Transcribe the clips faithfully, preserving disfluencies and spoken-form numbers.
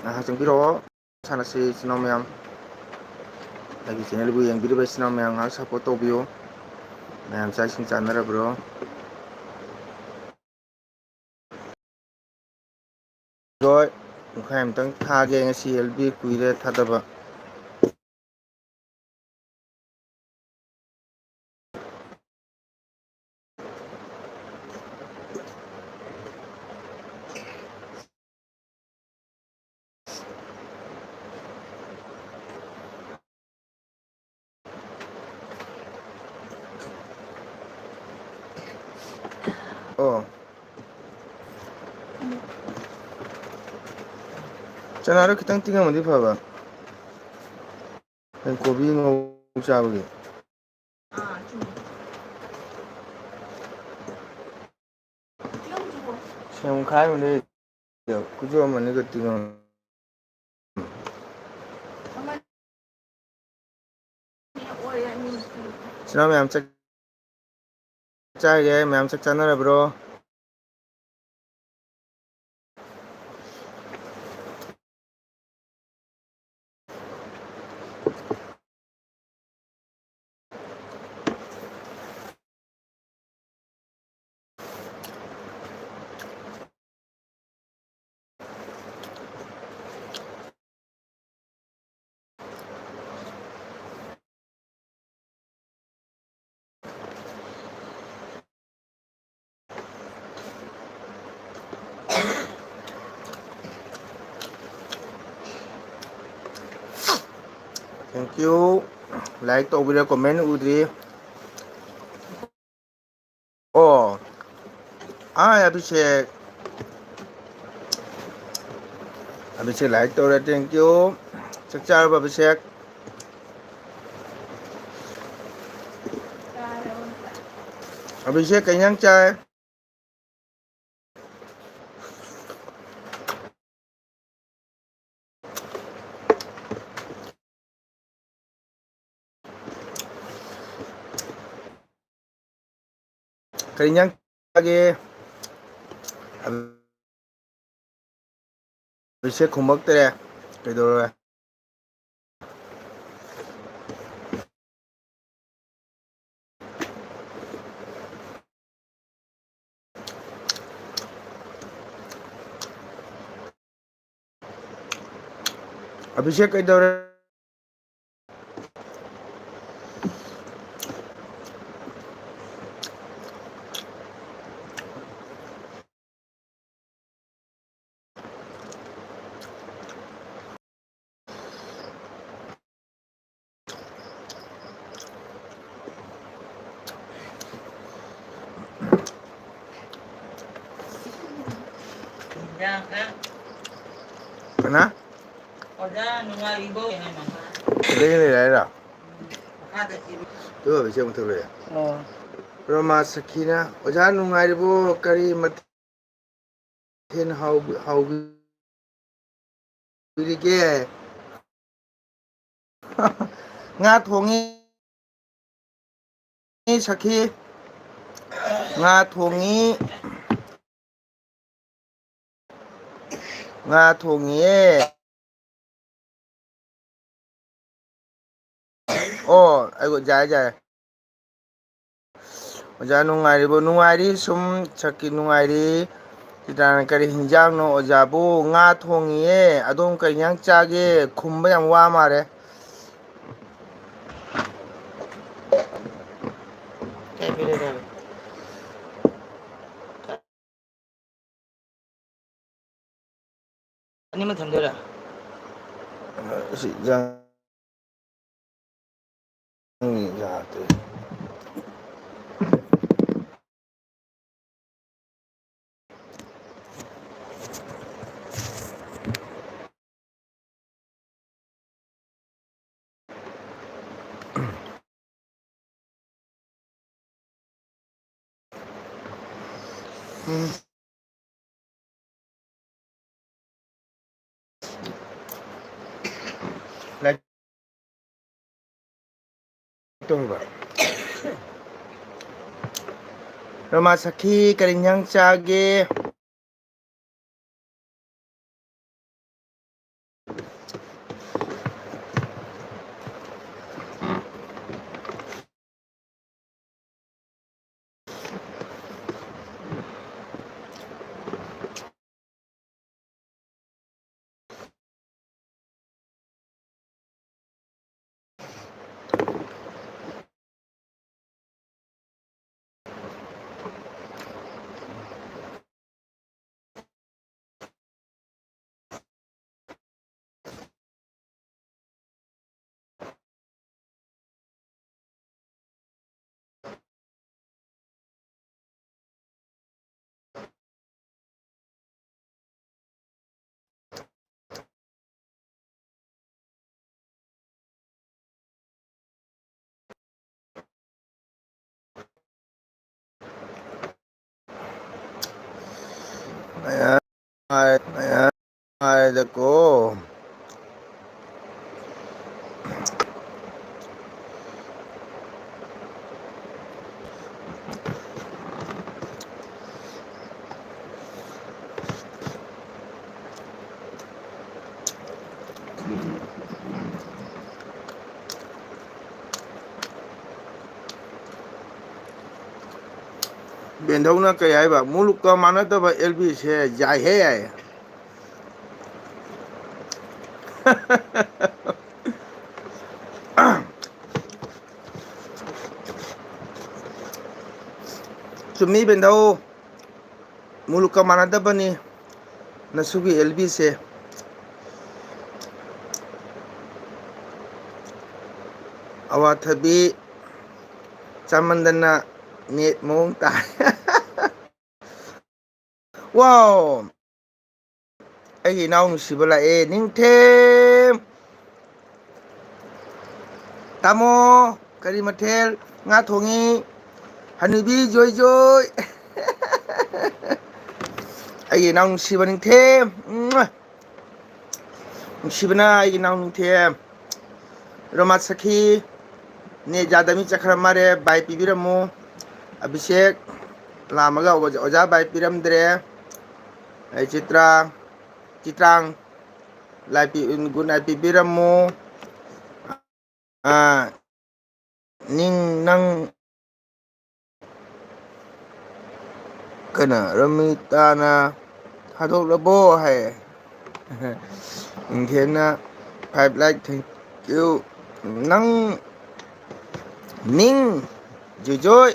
ꯉꯥꯏꯍꯥꯛ ꯆꯪꯕꯤꯔꯛꯑꯣ꯫ ꯁꯥꯟꯅꯁꯤ ꯏꯆꯤꯟ ꯏꯅꯥꯎ ꯃꯌꯥꯝ꯫ ꯑꯩꯒꯤ ꯆꯦꯅꯦꯜꯕꯨ ꯌꯦꯡꯕꯤꯔꯤꯕ ꯏꯆꯤꯟ ꯏꯅꯥꯎ ꯃꯌꯥꯝ ꯉꯥꯏꯍꯥꯛ ꯁꯞꯄꯣꯔꯠ ꯇꯧꯕꯤꯌꯨ꯫ ꯃꯌꯥꯝ ꯆꯥꯛ ꯏꯁꯤꯡ ꯆꯥꯅꯔꯕ꯭ꯔꯣ? ꯍꯣꯏ, ꯄꯨꯡꯈꯥꯏ ꯑꯃꯇꯪ ꯊꯥꯒꯦ꯫ ꯉꯁꯤ ꯑꯦꯜ ꯕꯤ ꯀꯨꯏꯔꯦ ꯊꯥꯗꯕ꯫ ꯑꯣ꯫ ꯆꯅꯥꯗꯣ ꯈꯤꯇꯪ ꯇꯤꯡꯉꯝꯃꯗꯤ ꯐꯕ꯫ ꯑꯩ ꯀꯣꯕꯤ ꯉꯧ ꯆꯥꯕꯒꯤ꯫ ꯁꯦꯝꯈꯥꯏꯕꯅꯦ꯫ ꯈꯨꯖꯣꯝ ꯑꯅꯤꯒ ꯇꯤꯡꯉꯝ꯫ ꯏꯆꯤꯟ ꯏꯅꯥꯎ ꯃꯌꯥꯝ ꯆꯥꯛ ꯆꯥꯔꯒꯦ, ꯃꯌꯥꯝ ꯆꯥꯛ ꯆꯥꯅꯔꯕ꯭ꯔꯣ? Thank you. Like ꯇꯧꯕꯤꯔ, comment ꯎꯗ꯭ꯔꯤ꯫ ꯑꯣ, ꯑꯥꯏ ꯑꯕꯤꯁꯦꯛ꯫ ꯑꯕꯤꯁꯦꯛ like ꯇꯧꯔꯦ, thank you꯫ ꯆꯥꯛ ꯆꯥꯔꯕ ꯑꯕꯤꯁꯦꯛ? ꯑꯕꯤꯁꯦꯛ ꯀꯩ ꯏꯟꯖꯥꯡ ꯆꯥꯏ? ꯀꯔꯤ ꯏꯟꯖꯥꯡ ꯆꯥꯒꯦ? ꯃꯤꯁꯦ ꯈꯨꯝꯃꯛꯇ꯭ꯔꯦ꯫ ꯀꯩꯗꯧꯔꯦ? ꯑꯕꯤꯁꯦꯛ ꯀꯩꯗꯧꯔꯦ? ꯀꯅꯥ? ꯑꯣꯖꯥ ꯅꯨꯡꯉꯥꯏꯔꯤꯕꯣ? ꯁꯤꯗꯒꯤ ꯂꯩꯔꯦ ꯍꯥꯏꯔꯣ? ꯃꯈꯥꯗ ꯏꯔꯨ꯫ ꯇꯨ ꯏꯆꯦ ꯑꯃꯨꯛ ꯊꯣꯛꯂꯛꯑꯦ꯫ ꯑꯣ꯫ ꯔꯣꯃꯥ ꯁꯈꯤꯅ, "ꯑꯣꯖꯥ ꯅꯨꯡꯉꯥꯏꯔꯤꯕꯣ? ꯀꯔꯤ ꯃꯊꯦꯜ ꯍꯥꯎꯕꯤ-, ꯍꯥꯎꯕꯤ-, ꯍꯥꯎꯕꯤꯔꯤꯒꯦ?" ꯉꯥ ꯊꯣꯡꯉꯤ꯫ ꯁꯈꯤ, ꯉꯥ ꯊꯣꯡꯉꯤ꯫ ꯉꯥ ꯊꯣꯡꯉꯤꯌꯦ꯫ ꯑꯣ, ꯑꯩ, ꯌꯥꯔꯦ, ꯌꯥꯔꯦ꯫ ꯑꯣꯖꯥ ꯅꯨꯡꯉꯥꯏꯔꯤꯕꯣ? ꯅꯨꯡꯉꯥꯏꯔꯤ, ꯁꯨꯝ ꯁꯛꯀꯤ ꯅꯨꯡꯉꯥꯏꯔꯤ꯫ ꯆꯤꯇ꯭ꯔꯥꯅ, "ꯀꯔꯤ ꯍꯤꯟꯖꯥꯡꯅꯣ ꯑꯣꯖꯥꯕꯨ?" "ꯉꯥ ꯊꯣꯡꯉꯤꯌꯦ꯫ ꯑꯗꯣꯝ ꯀꯔꯤ ꯍꯤꯟꯖꯥꯡ ꯆꯥꯒꯦ?" ꯈꯨꯝꯕ ꯌꯥꯝ ꯋꯥ ꯃꯥꯜꯂꯦ꯫ ꯑꯅꯤꯃꯛ ꯊꯝꯗꯣꯏꯔꯥ? ꯑꯁꯤ ꯌꯥ-, ꯌꯥꯗꯦ꯫ ꯎꯝ꯫ ꯂꯥꯏꯔꯤꯛ ꯇꯧꯔꯤꯕ꯫ ꯔꯣꯃꯥ ꯁꯈꯤ, ꯀꯔꯤ ꯏꯟꯖꯥꯡ ꯆꯥꯒꯦ? ꯍꯥꯏꯔꯦꯗꯀꯣ꯫ ꯕꯦꯟꯙꯧꯅ ꯀꯩ ꯍꯥꯏꯕ? ꯃꯨꯂꯨꯛꯀ ꯃꯥꯟꯅꯗꯕ ꯑꯦꯜ ꯕꯤꯁꯦ ꯌꯥꯏꯍꯦ, ꯌꯥꯏ꯫ ꯆꯨꯝꯃꯤ ꯕꯦꯟꯙꯧ, ꯃꯨꯂꯨꯛꯀ ꯃꯥꯟꯅꯗꯕꯅꯤ ꯅꯁꯨꯒꯤ ꯑꯦꯜ ꯕꯤꯁꯦ꯫ ꯑꯋꯥꯊꯕꯤ ꯆꯥꯃꯟꯗꯅ ꯅꯦꯠ ꯃꯑꯣꯡ ꯇꯥꯏ꯫ ꯋꯥꯎ! ꯑꯩꯒꯤ ꯏꯅꯥꯎ ꯅꯨꯡꯁꯤꯕ ꯂꯥꯛꯑꯦ, ꯅꯤꯡꯊꯦꯝ꯫ ꯇꯥꯃꯣ, ꯀꯔꯤ ꯃꯊꯦꯜ? ꯉꯥ ꯊꯣꯡꯉꯤ꯫ ꯍꯅꯨꯕꯤ ꯖꯣꯏ ꯖꯣꯏ꯫ ꯑꯩꯒꯤ ꯏꯅꯥꯎ ꯅꯨꯡꯁꯤꯕ ꯅꯤꯡꯊꯦꯝ꯫ ꯅꯨꯡꯁꯤꯕꯅ ꯑꯩꯒꯤ ꯏꯅꯥꯎ ꯅꯤꯡꯊꯦꯝ꯫ ꯔꯣꯃꯥ ꯁꯈꯤ, ꯅꯦꯠ ꯌꯥꯗꯃꯤ ꯆꯠꯈ꯭ꯔ ꯃꯥꯜꯂꯦ, ꯕꯥꯏ ꯄꯤꯕꯤꯔꯝꯃꯨ꯫ ꯑꯕꯤꯁꯦꯛ ꯂꯥꯝꯃꯒ ꯑꯣꯖꯥ, ꯑꯣꯖꯥ ꯕꯥꯏ ꯄꯤꯔꯝꯗ꯭ꯔꯦ꯫ ꯑꯩ ꯆꯤꯇ꯭ꯔꯥ, ꯆꯤꯇ꯭ꯔꯥꯡ, ꯂꯥꯏ ꯄꯤ-, ꯒꯨꯗ ꯅꯥꯏꯠ ꯄꯤꯕꯤꯔꯝꯃꯨ꯫ ꯑꯥ, ꯅꯤꯡ ꯅꯪ ꯀꯩꯅꯣ, ꯔꯃꯤꯇꯥꯅ ꯊꯥꯗꯣꯛꯂꯕꯣ ꯍꯥꯏ꯫ ꯅꯤꯡꯊꯦꯝꯅ five like, thank you꯫ ꯅꯪ ꯅꯤꯡ ꯖꯨꯖꯣꯏ꯫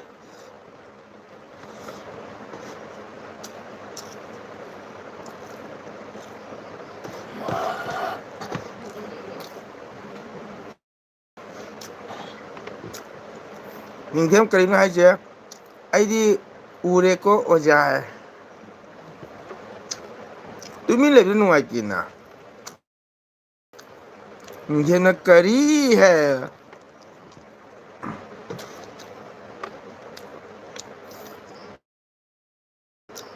ꯅꯤꯡꯊꯦꯝ ꯀꯔꯤꯅꯣ ꯍꯥꯏꯁꯦ? ꯑꯩꯗꯤ ꯎꯔꯦꯀꯣ ꯑꯣꯖꯥ ꯍꯥꯏ꯫ ꯇꯨꯃꯤꯟ ꯂꯩꯕꯗꯣ ꯅꯨꯡꯉꯥꯏꯇꯦꯅ꯫ ꯅꯤꯡꯊꯦꯝꯅ ꯀꯔꯤ ꯍꯥꯏ?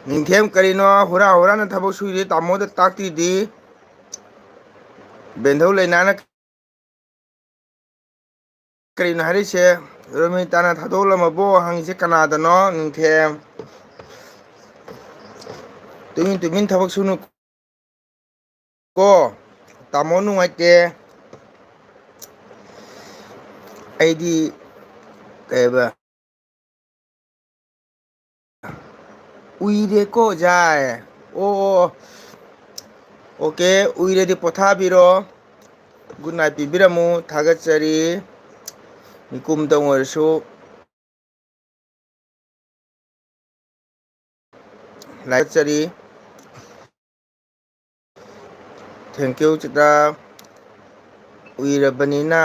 ꯅꯤꯡꯊꯦꯝ ꯀꯔꯤꯅꯣ ꯍꯨꯔꯥ ꯍꯨꯔꯥꯅ ꯊꯕꯛ ꯁꯨꯏꯗꯤ ꯇꯥꯃꯣꯗ ꯇꯥꯛꯇꯤꯗꯤ? ꯕꯦꯟꯙꯧ ꯂꯩꯅꯥꯅ ꯀꯔꯤꯅꯣ ꯍꯥꯏꯔꯤꯁꯦ? ꯔꯣꯃꯤꯇꯥꯅ ꯊꯥꯗꯣꯛꯂꯝꯃꯕꯣ ꯍꯪꯉꯤꯁꯦ ꯀꯅꯥꯗꯅꯣ? ꯅꯤꯡꯊꯦꯝ, ꯇꯨꯃꯤꯟ ꯇꯨꯃꯤꯟ ꯊꯕꯛ ꯁꯨꯅꯨ ꯀꯣ꯫ ꯇꯥꯃꯣ ꯅꯨꯡꯉꯥꯏꯇꯦ꯫ ꯑꯩꯗꯤ ꯀꯩꯕ? ꯎꯏꯔꯦꯀꯣ ꯑꯣꯖꯥ꯫ ꯑꯣ, ꯑꯣ, ꯑꯣ꯫ ꯑꯣꯀꯦ, ꯎꯏꯔꯗꯤ ꯄꯣꯊꯥꯕꯤꯔꯣ꯫ ꯒꯨꯗ ꯅꯥꯏꯠ ꯄꯤꯕꯤꯔꯝꯃꯨ꯫ ꯊꯥꯒꯠꯆꯔꯤ꯫ ꯃꯤꯀꯨꯝꯇꯪ ꯑꯣꯏꯔꯁꯨ ꯂꯥꯏꯒꯠꯆꯔꯤ꯫ Thank you, Chitra. ꯎꯏꯔꯕꯅꯤꯅ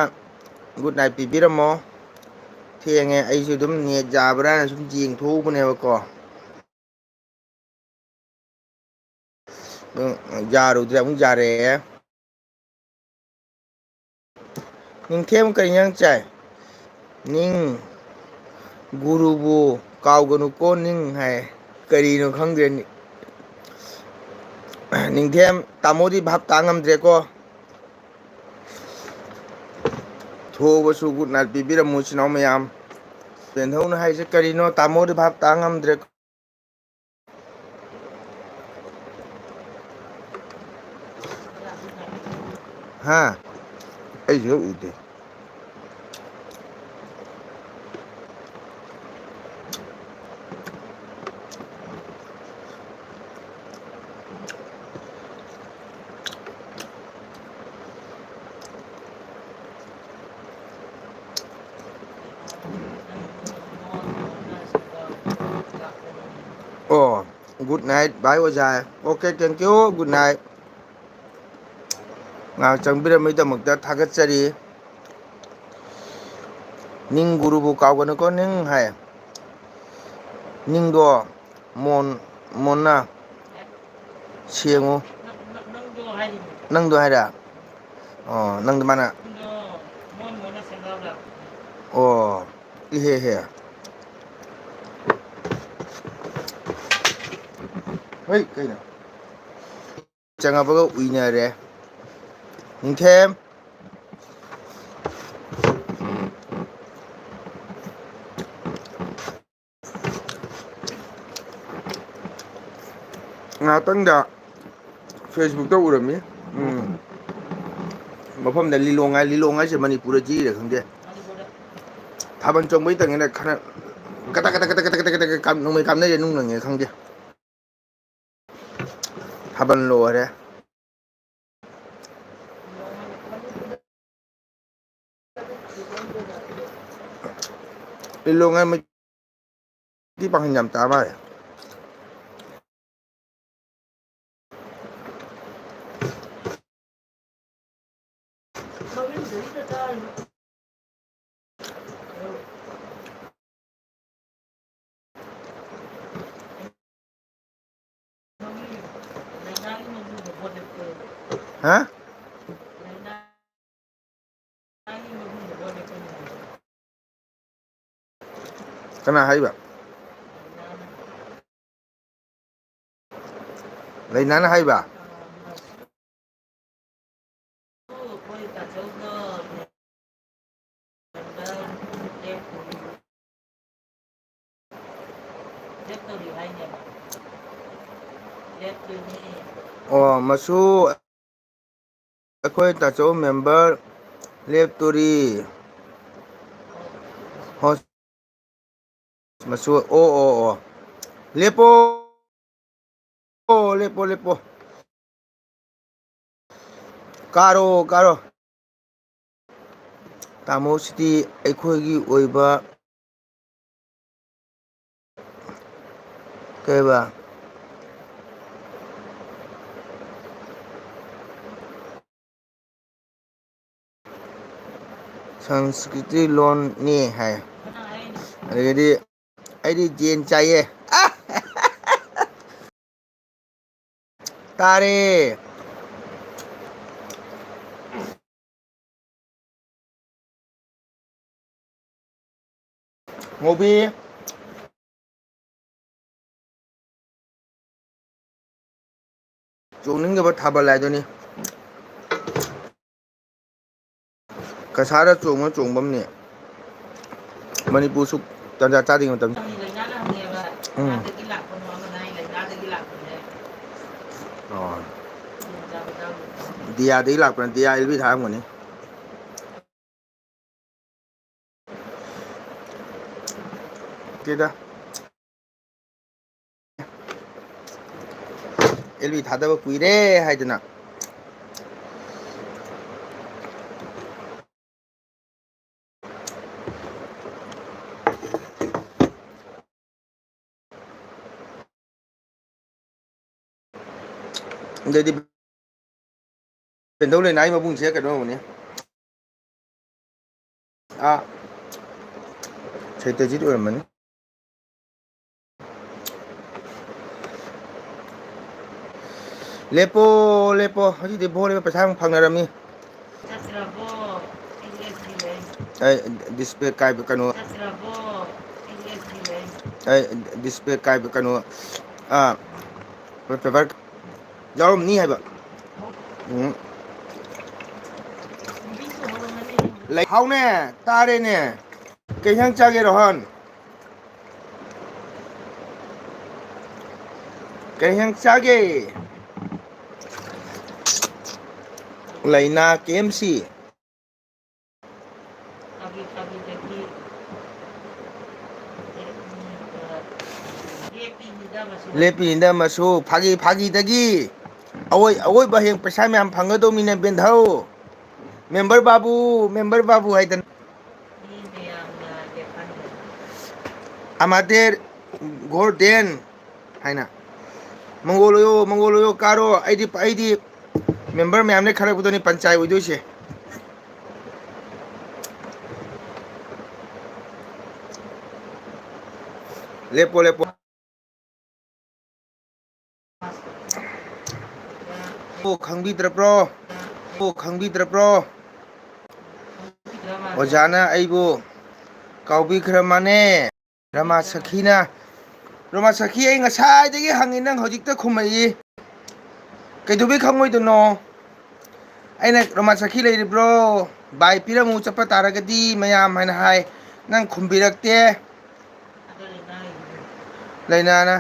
ꯒꯨꯗ ꯅꯥꯏꯠ ꯄꯤꯕꯤꯔꯝꯃꯣ꯫ ꯊꯦꯡꯉꯦ, ꯑꯩꯁꯨ ꯑꯗꯨꯝ ꯅꯦꯠ ꯌꯥꯕ꯭ꯔꯥꯅ ꯁꯨꯝ ꯌꯦꯡꯊꯣꯛꯎꯕꯅꯦꯕꯀꯣ꯫ ꯑꯗꯨꯝ ꯌꯥꯔꯨꯗ꯭ꯔꯦ, ꯑꯃꯨꯛ ꯌꯥꯔꯛꯑꯦ꯫ ꯅꯤꯡꯊꯦꯝ ꯀꯔꯤ ꯏꯟꯖꯥꯡ ꯆꯥꯏ? ꯅꯤꯡ, ꯒꯨꯔꯨꯕꯨ ꯀꯥꯎꯒꯅꯨꯀꯣ ꯅꯤꯡ ꯍꯥꯏ꯫ ꯀꯔꯤꯅꯣ ꯈꯪꯗ꯭ꯔꯦ꯫ ꯅꯤꯡꯊꯦꯝ, ꯇꯥꯃꯣꯗꯤ ꯚꯥꯞ ꯇꯥ ꯉꯝꯗ꯭ꯔꯦꯀꯣ꯫ ꯊꯣꯛꯑꯕꯁꯨ ꯒꯨꯗ ꯅꯥꯏꯠ ꯄꯤꯕꯤꯔꯝꯃꯨ, ꯏꯆꯤꯟ ꯏꯅꯥꯎ ꯃꯌꯥꯝ꯫ ꯄꯦꯟꯙꯧꯅ ꯍꯥꯏꯁꯦ ꯀꯔꯤꯅꯣ? ꯇꯥꯃꯣꯗꯤ ꯚꯥꯞ ꯇꯥ ꯉꯝꯗ꯭ꯔꯦ꯫ ꯍꯥ? ꯑꯩꯁꯨ ꯎꯗꯦ꯫ ꯑꯣ, ꯒꯨꯗ ꯅꯥꯏꯠ ꯚꯥꯏ ꯑꯣꯖꯥ꯫ Okay, thank you, good night. ꯉꯥꯏꯍꯥꯛ ꯆꯪꯕꯤꯔꯝꯕꯒꯤꯗꯃꯛꯇ ꯊꯥꯒꯠꯆꯔꯤ꯫ ꯅꯤꯡ ꯒꯨꯔꯨꯕꯨ ꯀꯥꯎꯒꯅꯨꯀꯣ ꯅꯤꯡ ꯍꯥꯏ꯫ ꯅꯤꯡꯗꯣ ꯃꯣꯟ, ꯃꯣꯟꯅ ꯁꯦꯡꯉꯨ꯫ ꯅꯪꯗꯣ ꯍꯥꯏꯔ? ꯑꯣ, ꯅꯪꯗꯣ ꯃꯥꯅ? ꯑꯣ, ꯏꯍꯦ ꯍꯦ꯫ ꯍꯣꯏ, ꯀꯩꯅꯣ? ꯆꯪꯉꯕꯒ ꯎꯏꯅꯔꯦ꯫ ꯅꯤꯡꯊꯦꯝ꯫ ꯉꯥꯏꯍꯥꯛꯇꯪꯗ Facebook-ꯇ ꯎꯔꯝꯃꯤ꯫ ꯎꯝ꯫ ꯃꯐꯝꯗ ꯂꯤꯂꯣꯡ ꯍꯥꯏ, ꯂꯤꯂꯣꯡ ꯍꯥꯏꯁꯦ ꯃꯅꯤꯄꯨꯔꯗ ꯖꯤꯔꯤꯔ ꯈꯪꯗꯦ꯫ ꯊꯥꯕꯜ ꯆꯣꯡꯕꯩ ꯇꯪꯉꯦꯅ ꯈꯔ ꯀꯇꯛ ꯀꯇꯛ ꯀꯇꯛ ꯀꯇꯛ ꯀꯇꯛ ꯀꯇꯛ ꯀꯥꯞ-, ꯅꯣꯡꯃꯩ ꯀꯥꯞꯅꯩꯔꯦ, ꯅꯨꯡ ꯅꯪꯉꯦ ꯈꯪꯗꯦ꯫ ꯊꯥꯕꯜ ꯂꯣꯏꯔꯦ꯫ ꯂꯤꯂꯣꯡ ꯍꯥꯏ ꯃꯩꯇꯩ ꯄꯥꯡꯒꯜ ꯌꯥꯝ ꯇꯥ ꯃꯥꯜꯂꯦ꯫ ꯍꯥ? ꯀꯅꯥ ꯍꯥꯏꯕ? ꯂꯩꯅꯥꯅ ꯍꯥꯏꯕ? ꯑꯣ, ꯃꯁꯨ ꯑꯩꯈꯣꯏ ꯇꯥꯆꯧ ꯃꯦꯝꯕꯔ ꯂꯦꯞꯇꯣꯔꯤ꯫ ꯍꯣꯁ-, ꯃꯁꯨ, ꯑꯣ, ꯑꯣ, ꯑꯣ꯫ ꯂꯦꯞꯄꯣ꯫ ꯑꯣ, ꯂꯦꯞꯄꯣ, ꯂꯦꯞꯄꯣ꯫ ꯀꯥꯔꯣ, ꯀꯥꯔꯣ꯫ ꯇꯥꯃꯣ, ꯁꯤꯗꯤ ꯑꯩꯈꯣꯏꯒꯤ ꯑꯣꯏꯕ ꯀꯩꯕ? ꯁꯪꯁꯀ꯭ꯔꯤꯇꯤ ꯂꯣꯟꯅꯤ ꯍꯥꯏ꯫ ꯑꯗꯒꯤꯗꯤ ꯑꯩꯗꯤ ꯖꯦꯟ ꯆꯥꯏꯌꯦ꯫ ꯇꯥꯔꯦ꯫ ꯉꯧꯕꯤ꯫ ꯆꯣꯡꯅꯤꯡꯗꯕ ꯊꯥꯕꯜ ꯍꯥꯏꯗꯨꯅꯤ꯫ ꯀꯁꯥꯔꯗ ꯆꯣꯡꯕ ꯆꯣꯡꯐꯝꯅꯤ꯫ ꯃꯅꯤꯄꯨꯔꯁꯨ ꯇꯟꯖꯥ ꯆꯥꯗ꯭ꯔꯤꯉꯩ ꯃꯇꯝ꯫ ꯎꯝ꯫ ꯑꯣ꯫ ꯗꯤꯌꯥꯗꯒꯤ ꯂꯥꯛꯄꯅꯦ, ꯗꯤꯌꯥ ꯑꯦꯜ ꯕꯤ ꯊꯥꯔꯝꯒꯅꯤ꯫ ꯀꯦꯗ꯫ ꯑꯦꯜ ꯕꯤ ꯊꯥꯗꯕ ꯀꯨꯏꯔꯦ ꯍꯥꯏꯗꯅ꯫ ꯑꯗꯩꯗꯤ ꯄꯦꯟꯗꯧ ꯂꯩꯅꯥꯏ ꯃꯕꯨꯡꯁꯦ ꯀꯩꯅꯣ ꯑꯣꯏꯔꯝꯒꯅꯤ꯫ ꯑꯥ, ꯁꯩꯇꯖꯤꯠ ꯑꯣꯏꯔꯝꯃꯅꯤ꯫ ꯂꯦꯞꯄꯣ, ꯂꯦꯞꯄꯣ꯫ ꯍꯧꯖꯤꯛꯇꯤ ꯚꯣꯠ ꯂꯦꯞꯄ ꯄꯩꯁꯥ ꯑꯃꯨꯛ ꯐꯪꯅꯔꯝꯃꯤ꯫ ꯑꯩ ꯗꯤꯁꯄ꯭ꯂꯦ ꯀꯥꯏꯕ ꯀꯩꯅꯣ꯫ ꯑꯩ ꯗꯤꯁꯄ꯭ꯂꯦ ꯀꯥꯏꯕ ꯀꯩꯅꯣ, ꯑꯥ, ꯄꯦꯄꯔ ꯌꯥꯎꯔꯝꯅꯤ ꯍꯥꯏꯕ꯫ ꯎꯝ꯫ ꯂꯩ-, ꯍꯥꯎꯅꯦ, ꯇꯥꯔꯦꯅꯦ꯫ ꯀꯩ ꯏꯟꯁꯥꯡ ꯆꯥꯒꯦ, ꯔꯣꯍꯟ? ꯀꯩ ꯏꯟꯁꯥꯡ ꯆꯥꯒꯦ? ꯂꯩꯅꯥ ꯀꯦ ꯑꯦꯝ ꯁꯤ꯫ ꯂꯦꯞꯄꯤꯅꯤꯗ ꯃꯁꯨ, ꯐꯥꯒꯤ ꯐꯥꯒꯤꯗꯒꯤ꯫ ꯑꯋꯣꯏ-, ꯑꯋꯣꯏꯕ ꯍꯌꯦꯡ ꯄꯩꯁꯥ ꯃꯌꯥꯝ ꯐꯪꯒꯗꯧꯃꯤꯅꯦ, ꯕꯦꯟꯙꯧ꯫ ꯃꯦꯝꯕꯔ ꯕꯥꯕꯨ, ꯃꯦꯝꯕꯔ ꯕꯥꯕꯨ ꯍꯥꯏꯗꯅ꯫ ꯑꯃꯥꯇꯦꯔ ꯒꯣꯔꯗꯦꯟ ꯍꯥꯏꯅ꯫ ꯃꯪꯒꯣꯜ ꯑꯣꯏꯌꯣ, ꯃꯪꯒꯣꯜ ꯑꯣꯏꯌꯣ, ꯀꯥꯔꯣ꯫ ꯑꯩꯗꯤ, ꯑꯩꯗꯤ ꯃꯦꯝꯕꯔ ꯃꯌꯥꯝꯗꯩ ꯈꯜꯂꯛꯄꯗꯨꯅꯤ ꯄꯟꯆꯥꯏ ꯑꯣꯏꯗꯣꯏꯁꯦ꯫ ꯂꯦꯞꯄꯣ, ꯂꯦꯞꯄꯣ꯫ ꯑꯣ, ꯈꯪꯕꯤꯗ꯭ꯔꯕ꯭ꯔꯣ? ꯑꯣ, ꯈꯪꯕꯤꯗ꯭ꯔꯕ꯭ꯔꯣ? ꯑꯣꯖꯥꯅ ꯑꯩꯕꯨ ꯀꯥꯎꯕꯤꯈ꯭ꯔ ꯃꯥꯅꯦ꯫ ꯔꯃꯥ ꯁꯈꯤꯅ, ꯔꯃꯥ ꯁꯈꯤ, ꯑꯩ ꯉꯁꯥꯏꯗꯒꯤ ꯍꯪꯉꯤ, ꯅꯪ ꯍꯧꯖꯤꯛꯇ ꯈꯨꯝꯃꯛꯏ꯫ ꯀꯩꯗꯧꯕꯩ ꯈꯪꯉꯣꯏꯗꯣꯏꯅꯣ? ꯑꯩꯅ "ꯔꯣꯃꯥꯟ ꯁꯈꯤ ꯂꯩꯔꯤꯕ꯭ꯔꯣ? ꯕꯥꯏ ꯄꯤꯔꯝꯃꯨ ꯆꯠꯄ ꯇꯥꯔꯒꯗꯤ ꯃꯌꯥꯝ" ꯍꯥꯏꯅ ꯍꯥꯏ, ꯅꯪ ꯈꯨꯝꯕꯤꯔꯛꯇꯦ꯫ ꯂꯩꯅꯥꯅ,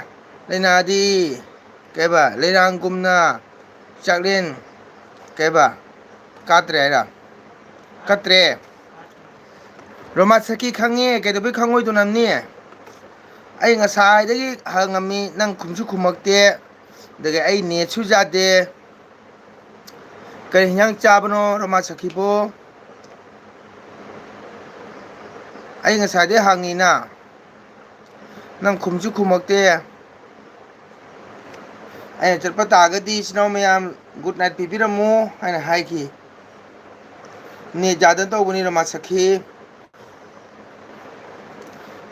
ꯂꯩꯅꯥꯗꯤ ꯀꯩꯕ, ꯂꯩꯔꯥꯡꯒꯨꯝꯅ ꯆꯥꯛꯂꯦꯟ ꯀꯩꯕ, ꯀꯥꯠꯇ꯭ꯔꯦ ꯍꯥꯏꯔ? ꯀꯠꯇ꯭ꯔꯦ꯫ ꯔꯣꯃꯥꯟ ꯁꯈꯤ ꯈꯪꯉꯦ, ꯀꯩꯗꯧꯕꯩ ꯈꯪꯉꯣꯏꯗꯣꯏꯅꯣ ꯅꯪꯅꯤ? ꯑꯩ ꯉꯁꯥꯏꯗꯒꯤ ꯍꯪꯉꯝꯃꯤ, ꯅꯪ ꯈꯨꯝꯁꯨ ꯈꯨꯝꯃꯛꯇꯦ, ꯑꯗꯒꯤ ꯑꯩ ꯅꯦꯠꯁꯨ ꯌꯥꯗꯦ꯫ ꯀꯔꯤ ꯍꯤꯟꯖꯥꯡ ꯆꯥꯕꯅꯣ ꯔꯣꯃꯥꯟ ꯁꯈꯤꯕꯨ? ꯑꯩ ꯉꯁꯥꯏꯗꯩ ꯍꯪꯉꯤꯅ, ꯅꯪ ꯈꯨꯝꯁꯨ ꯈꯨꯝꯃꯛꯇꯦ꯫ ꯑꯩꯅ ꯆꯠꯄ ꯇꯥꯔꯒꯗꯤ ꯏꯆꯤꯟ ꯏꯅꯥꯎ ꯃꯌꯥꯝ good night ꯄꯤꯕꯤꯔꯝꯃꯨ ꯍꯥꯏꯅ ꯍꯥꯏꯈꯤ꯫ ꯅꯦꯠ ꯌꯥꯗꯅ ꯇꯧꯕꯅꯤ ꯔꯣꯃꯥꯟ ꯁꯈꯤ꯫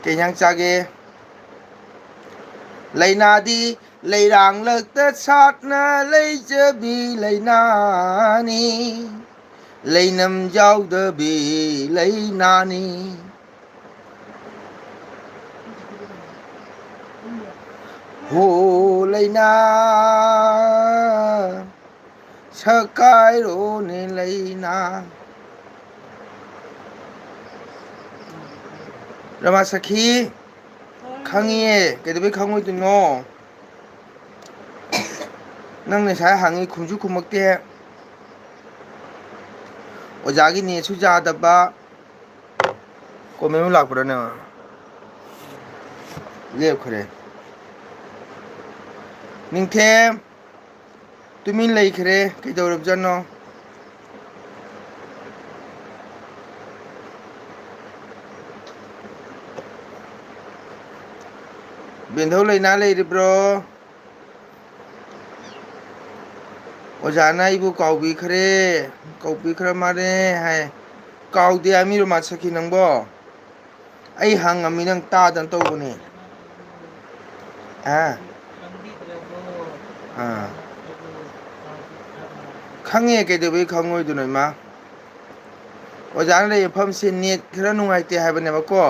ꯀꯩ ꯍꯤꯟꯖꯥꯡ ꯆꯥꯒꯦ? ꯂꯩꯅꯥꯗꯤ ꯂꯩꯔꯥꯡꯂꯛꯇ ꯁꯥꯠꯅ ꯂꯩꯖꯕꯤ ꯂꯩꯅꯥꯅꯤ, ꯂꯩꯅꯝ ꯌꯥꯎꯗꯕꯤ ꯂꯩꯅꯥꯅꯤ꯫ ꯍꯣ ꯂꯩꯅꯥ, ꯁꯀꯥꯏꯔꯣꯅꯦ ꯂꯩꯅꯥ꯫ ꯔꯃꯥ ꯁꯈꯤ, ꯈꯪꯉꯤꯌꯦ, ꯀꯩꯗꯧꯕꯩ ꯈꯪꯉꯣꯏꯗꯣꯏꯅꯣ? ꯅꯪ ꯉꯁꯥꯏ ꯍꯪꯉꯤ, ꯈꯨꯝꯁꯨ ꯈꯨꯝꯃꯛꯇꯦ꯫ ꯑꯣꯖꯥꯒꯤ ꯅꯦꯠꯁꯨ ꯌꯥꯗꯕ꯫ ꯀꯣꯃꯦꯟ ꯑꯃ ꯂꯥꯛꯄ꯭ꯔꯥꯅꯦ? ꯂꯦꯞꯈ꯭ꯔꯦ꯫ ꯅꯤꯡꯊꯦꯝ ꯇꯨꯃꯤꯟ ꯂꯩꯈ꯭ꯔꯦ, ꯀꯩꯗꯧꯔꯕꯖꯥꯠꯅꯣ? ꯕꯦꯟꯙꯧ ꯂꯩꯅꯥ ꯂꯩꯔꯤꯕ꯭ꯔꯣ? ꯑꯣꯖꯥꯅ ꯑꯩꯕꯨ ꯀꯥꯎꯕꯤꯈ꯭ꯔꯦ, ꯀꯥꯎꯕꯤꯈ꯭ꯔ ꯃꯥꯜꯂꯦ ꯍꯥꯏ꯫ ꯀꯥꯎꯗꯦ ꯍꯥꯏꯃꯤꯔꯣ ꯃꯥꯁꯛꯈꯤ ꯅꯪꯕꯣ? ꯑꯩ ꯍꯪꯉꯝꯃꯤ ꯅꯪ ꯇꯥꯗꯅ ꯇꯧꯕꯅꯦ꯫ ꯑꯥ? ꯑꯥ꯫ ꯈꯪꯉꯦ, ꯀꯩꯗꯧꯕꯩ ꯈꯪꯉꯣꯏꯗꯣꯏꯅꯣ ꯏꯃꯥ? ꯑꯣꯖꯥꯅ ꯂꯩꯕ ꯃꯐꯝꯁꯦ ꯅꯦꯠ ꯈꯔ ꯅꯨꯡꯉꯥꯏꯇꯦ ꯍꯥꯏꯕꯅꯦꯕꯀꯣ꯫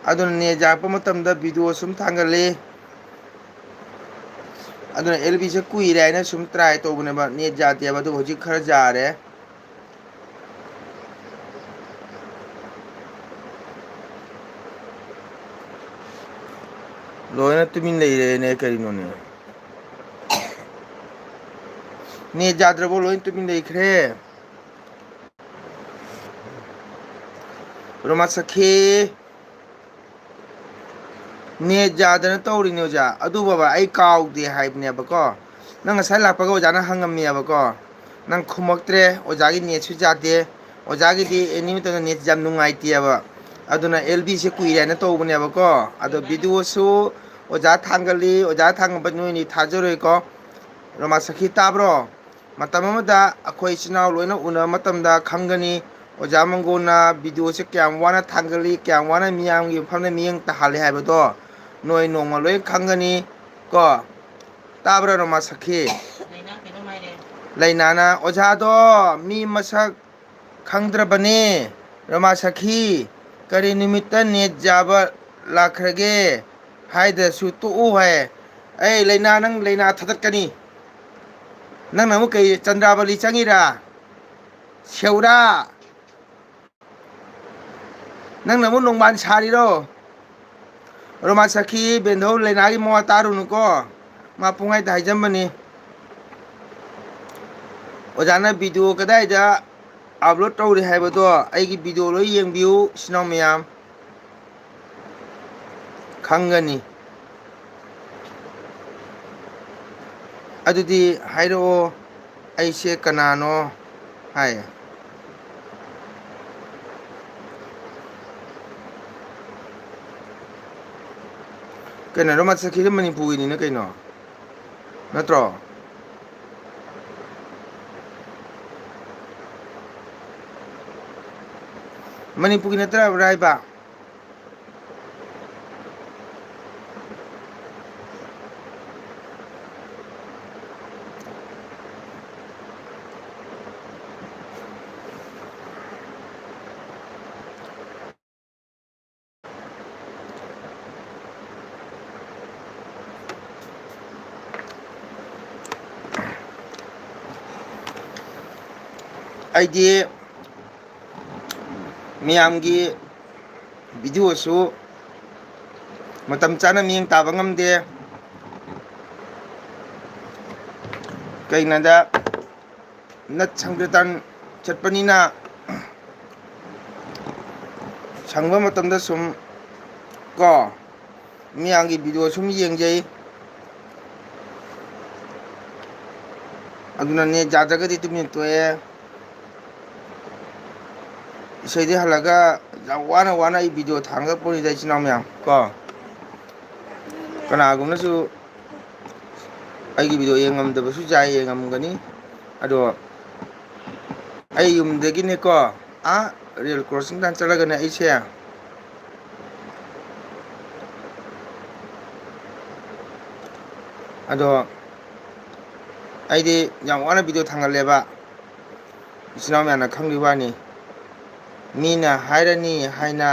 ꯑꯗꯨꯅ ꯅꯦꯠ ꯌꯥꯔꯛꯄ ꯃꯇꯝꯗ ꯚꯤꯗꯤꯑꯣ ꯁꯨꯝ ꯊꯥꯡꯒꯠꯂꯤ꯫ ꯑꯗꯨꯅ ꯑꯦꯜ ꯕꯤꯁꯦ ꯀꯨꯏꯔꯦ ꯍꯥꯏꯅ ꯁꯨꯝ ꯇ꯭ꯔꯥꯏ ꯇꯧꯕꯅꯦꯕ, ꯅꯦꯠ ꯌꯥꯗꯦꯕ, ꯑꯗꯨꯕꯨ ꯍꯧꯖꯤꯛ ꯈꯔ ꯌꯥꯔꯦ꯫ ꯂꯣꯏꯅ ꯇꯨꯃꯤꯟ ꯂꯩꯔꯦꯅꯦ, ꯀꯔꯤꯅꯣꯅꯦ? ꯅꯦꯠ ꯌꯥꯗ꯭ꯔꯕꯣ? ꯂꯣꯏ ꯇꯨꯃꯤꯟ ꯂꯩꯈ꯭ꯔꯦ꯫ ꯔꯣꯃꯥ ꯁꯈꯤ꯫ ꯅꯦꯠ ꯌꯥꯗꯅ ꯇꯧꯔꯤꯅꯦ ꯑꯣꯖꯥ꯫ ꯑꯗꯨ ꯕꯕꯥ, ꯑꯩ ꯀꯥꯎꯗꯦ ꯍꯥꯏꯕꯅꯦꯕꯀꯣ꯫ ꯅꯪ ꯉꯁꯥꯏ ꯂꯥꯛꯄꯒ ꯑꯣꯖꯥꯅ ꯍꯪꯉꯝꯃꯦꯕꯀꯣ꯫ ꯅꯪ ꯈꯨꯝꯃꯛꯇ꯭ꯔꯦ, ꯑꯣꯖꯥꯒꯤ ꯅꯦꯠꯁꯨ ꯌꯥꯗꯦ꯫ ꯑꯣꯖꯥꯒꯤꯗꯤ ꯑꯦꯅꯤ ꯃꯇꯝꯗ ꯅꯦꯠ ꯌꯥꯝ ꯅꯨꯡꯉꯥꯏꯇꯦꯕ꯫ ꯑꯗꯨꯅ ꯑꯦꯜ ꯕꯤꯁꯦ ꯀꯨꯏꯔꯦ ꯍꯥꯏꯅ ꯇꯧꯕꯅꯦꯕꯀꯣ꯫ ꯑꯗꯣ ꯚꯤꯗꯤꯑꯣꯁꯨ ꯑꯣꯖꯥ ꯊꯥꯡꯒꯠꯂꯤ, ꯑꯣꯖꯥ ꯊꯥꯡꯒꯠꯄ ꯅꯣꯏꯅꯤ ꯊꯥꯖꯔꯣꯏꯀꯣ꯫ ꯔꯣꯃꯥ ꯁꯈꯤ ꯇꯥꯕ꯭ꯔꯣ? ꯃꯇꯝ ꯑꯃꯗ ꯑꯩꯈꯣꯏ ꯏꯆꯤꯟ ꯏꯅꯥꯎ ꯂꯣꯏꯅ ꯎꯅꯕ ꯃꯇꯝꯗ ꯈꯪꯒꯅꯤ, ꯑꯣꯖꯥ ꯃꯪꯒꯣꯟꯅ ꯚꯤꯗꯤꯑꯣꯁꯦ ꯀꯌꯥꯝ ꯋꯥꯅ ꯊꯥꯡꯒꯠꯂꯤ, ꯀꯌꯥꯝ ꯋꯥꯅ ꯃꯤꯌꯥꯝꯒꯤ ꯃꯐꯝꯗ ꯃꯤꯠꯌꯦꯡ ꯇꯥꯍꯜꯂꯤ ꯍꯥꯏꯕꯗꯣ ꯅꯣꯏ ꯅꯣꯡꯃ ꯂꯣꯏ ꯈꯪꯒꯅꯤ ꯀꯣ꯫ ꯇꯥꯕ꯭ꯔꯥ, ꯔꯣꯃꯥ ꯁꯈꯤ? ꯂꯩꯅꯥꯅ ꯑꯣꯖꯥꯗꯣ ꯃꯤ ꯃꯁꯛ ꯈꯪꯗ꯭ꯔꯕꯅꯦ꯫ ꯔꯣꯃꯥ ꯁꯈꯤ, ꯀꯔꯤ ꯅꯨꯃꯤꯠꯇ ꯅꯦꯠ ꯌꯥꯕ ꯂꯥꯛꯈ꯭ꯔꯒꯦ ꯍꯥꯏꯗ꯭ꯔꯁꯨ ꯇꯣꯛꯎ ꯍꯥꯏ꯫ ꯑꯩ ꯂꯩꯅꯥ, ꯅꯪ ꯂꯩꯅꯥ ꯊꯥꯗꯠꯀꯅꯤ꯫ ꯅꯪꯅ ꯑꯃꯨꯛ ꯀꯩ ꯆꯟꯗ꯭ꯔꯥꯕꯂꯤ ꯆꯪꯉꯤꯔꯥ? ꯁꯦꯎꯔꯥ? ꯅꯪꯅ ꯑꯃꯨꯛ ꯅꯣꯡꯕꯥꯟ ꯁꯥꯔꯤꯔꯣ? ꯔꯣꯃꯥ ꯁꯈꯤ, ꯕꯦꯟꯙꯧ ꯂꯩꯅꯥꯒꯤ ꯃꯋꯥ ꯇꯥꯔꯨꯅꯨꯀꯣ꯫ ꯃꯥ ꯄꯨꯡꯍꯥꯏꯗ ꯍꯥꯏꯖꯟꯕꯅꯤ꯫ ꯑꯣꯖꯥꯅ ꯚꯤꯗꯤꯑꯣ ꯀꯗꯥꯏꯗ ꯑꯞꯂꯣꯗ ꯇꯧꯔꯤ ꯍꯥꯏꯕꯗꯣ ꯑꯩꯒꯤ ꯚꯤꯗꯤꯑꯣ ꯂꯣꯏ ꯌꯦꯡꯕꯤꯌꯨ, ꯏꯆꯤꯟ ꯏꯅꯥꯎ ꯃꯌꯥꯝ꯫ ꯈꯪꯒꯅꯤ꯫ ꯑꯗꯨꯗꯤ ꯍꯥꯏꯔꯛꯑꯣ, ꯑꯩꯁꯦ ꯀꯅꯥꯅꯣ ꯍꯥꯏ꯫ ꯀꯩꯅꯣ, ꯔꯣꯃꯥꯟ ꯁꯈꯤꯗ ꯃꯅꯤꯄꯨꯔꯒꯤꯅꯤꯅ ꯀꯩꯅꯣ? ꯅꯠꯇ꯭ꯔꯣ? ꯃꯅꯤꯄꯨꯔꯒꯤ ꯅꯠꯇ꯭ꯔꯕ꯭ꯔꯥ ꯍꯥꯏꯕ? ꯑꯩꯗꯤ ꯃꯌꯥꯝꯒꯤ ꯚꯤꯗꯤꯑꯣꯁꯨ ꯃꯇꯝ ꯆꯥꯅ ꯃꯤꯠꯌꯦꯡ ꯇꯥꯕ ꯉꯝꯗꯦ꯫ ꯀꯩꯒꯤꯅꯣꯗ ꯅꯠ ꯁꯪꯀ꯭ꯔꯤꯇꯟ ꯆꯠꯄꯅꯤꯅ ꯁꯪꯕ ꯃꯇꯝꯗ ꯁꯨꯝ ꯀꯣ ꯃꯤꯌꯥꯝꯒꯤ ꯚꯤꯗꯤꯑꯣ ꯁꯨꯝ ꯌꯦꯡꯖꯩ꯫ ꯑꯗꯨꯅ ꯅꯦꯠ ꯌꯥꯗ꯭ꯔꯒꯗꯤ ꯇꯨꯃꯤꯟꯅ ꯇꯣꯛꯑꯦ꯫ ꯏꯁꯩꯗꯤ ꯍꯜꯂꯒ ꯌꯥꯝ ꯋꯥꯅ ꯋꯥꯅ ꯑꯩ ꯚꯤꯗꯤꯑꯣ ꯊꯥꯡꯒꯠꯄꯅꯤꯗ ꯏꯆꯤꯟ ꯏꯅꯥꯎ ꯃꯌꯥꯝ ꯀꯣ꯫ ꯀꯅꯥꯒꯨꯝꯕꯅꯁꯨ ꯑꯩꯒꯤ ꯚꯤꯗꯤꯑꯣ ꯌꯦꯡꯉꯝꯗꯕꯁꯨ ꯌꯥꯏ, ꯌꯦꯡꯉꯝꯒꯅꯤ꯫ ꯑꯗꯣ ꯑꯩ ꯌꯨꯝꯗꯒꯤꯅꯦꯀꯣ, ꯑꯥ ꯔꯦꯜ ꯀ꯭ꯔꯣꯁꯤꯡ ꯇꯥꯟꯅ ꯆꯠꯂꯒꯅꯦ ꯑꯩꯁꯦ ꯑꯗꯣ ꯑꯩꯗꯤ ꯌꯥꯝ ꯋꯥꯅ ꯚꯤꯗꯤꯑꯣ ꯊꯥꯡꯒꯠꯂꯦꯕ꯫ ꯏꯆꯤꯟ ꯏꯅꯥꯎ ꯃꯌꯥꯝꯅ ꯈꯪꯕꯒꯤ ꯋꯥꯅꯤ꯫ ꯃꯤꯅ ꯍꯥꯏꯔꯅꯤ ꯍꯥꯏꯅ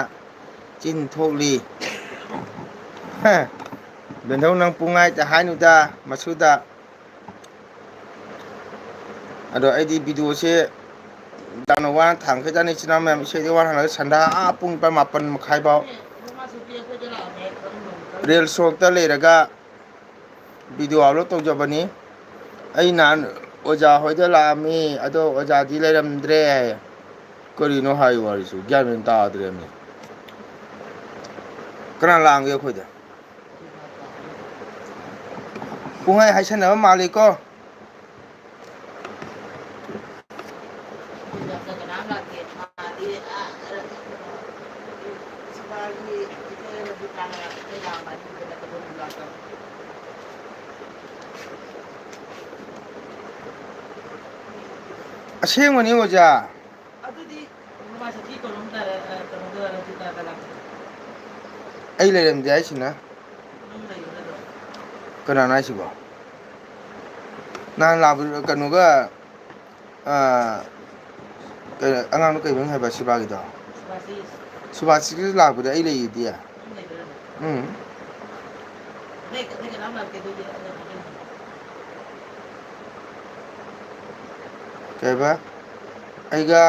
ꯆꯤꯟ ꯊꯣꯛꯂꯤ꯫ ꯍ, ꯕꯦꯟꯙꯧ, ꯅꯪ ꯄꯨꯡꯍꯥꯏꯗ ꯍꯥꯏꯅꯨꯗ ꯃꯁꯨꯗ꯫ ꯑꯗꯣ ꯑꯩꯗꯤ ꯚꯤꯗꯤꯑꯣꯁꯦ ꯌꯥꯝꯅ ꯋꯥꯅ ꯊꯥꯡꯒꯠꯈ꯭ꯔꯖꯥꯠꯅꯤ ꯏꯆꯤꯟ ꯏꯅꯥꯎ ꯃꯌꯥꯝ꯫ ꯏꯁꯩꯗꯤ ꯋꯥꯅ ꯍꯜꯂꯒ ꯁꯟꯗꯥ ꯑꯥ ꯄꯨꯡ ꯅꯤꯄꯥꯜ ꯃꯥꯄꯜ ꯃꯈꯥꯏꯐꯥꯎ ꯔꯦꯜ ꯁꯣꯔꯣꯛꯇ ꯂꯩꯔꯒ ꯚꯤꯗꯤꯑꯣ ꯑꯞꯂꯣꯗ ꯇꯧꯖꯕꯅꯤ꯫ ꯑꯩ ꯅꯍꯥꯟ ꯑꯣꯖꯥ ꯍꯣꯏꯗ ꯂꯥꯛꯑꯝꯃꯤ, ꯑꯗꯣ ꯑꯣꯖꯥꯗꯤ ꯂꯩꯔꯝꯗ꯭ꯔꯦ ꯍꯥꯏꯌꯦ꯫ ꯀꯔꯤꯅꯣ ꯍꯥꯏ ꯋꯥꯔꯤꯁꯨ ꯒ꯭ꯌꯥꯟ ꯃꯦꯟ ꯇꯥꯗ꯭ꯔꯦꯃꯤ꯫ ꯀꯅꯥ ꯂꯥꯛꯑꯝꯒꯦ ꯑꯩꯈꯣꯏꯗ? ꯄꯨꯡꯍꯥꯏ ꯍꯥꯏꯁꯟꯅꯕ ꯃꯥꯜꯂꯤꯀꯣ꯫ ꯑꯁꯦꯡꯕꯅꯤ ꯑꯣꯖꯥ꯫ ꯑꯩ ꯂꯩꯔꯝꯗꯦ ꯍꯥꯏꯁꯤꯅ? ꯀꯅꯥꯅꯣ ꯍꯥꯏꯁꯤꯕꯣ? ꯅꯍꯥꯟ ꯂꯥꯛꯄ ꯀꯩꯅꯣꯒ, ꯑꯥ, ꯀꯩꯅꯣ, ꯑꯉꯥꯡꯗꯣ ꯀꯩ ꯃꯃꯤꯡ ꯍꯥꯏꯕ ꯁꯤꯕꯥꯒꯤꯗꯣ? ꯁꯨꯕꯥꯁꯤꯁ꯫ ꯁꯨꯕꯥꯁꯤꯁꯀꯤꯁꯨ ꯂꯥꯛꯄꯗ ꯑꯩ ꯂꯩꯌꯦꯗꯤ꯫ ꯅꯪ ꯂꯩꯕ꯭ꯔꯥꯅꯦ? ꯎꯝ꯫ ꯅꯣꯏ, ꯅꯣꯏ ꯀꯅꯥꯝ ꯂꯥꯛꯇꯦ ꯑꯗꯨꯗꯤ ꯑꯩꯅ ꯍꯥꯏꯖꯟꯕ꯫ ꯀꯩꯕ? ꯑꯩꯒ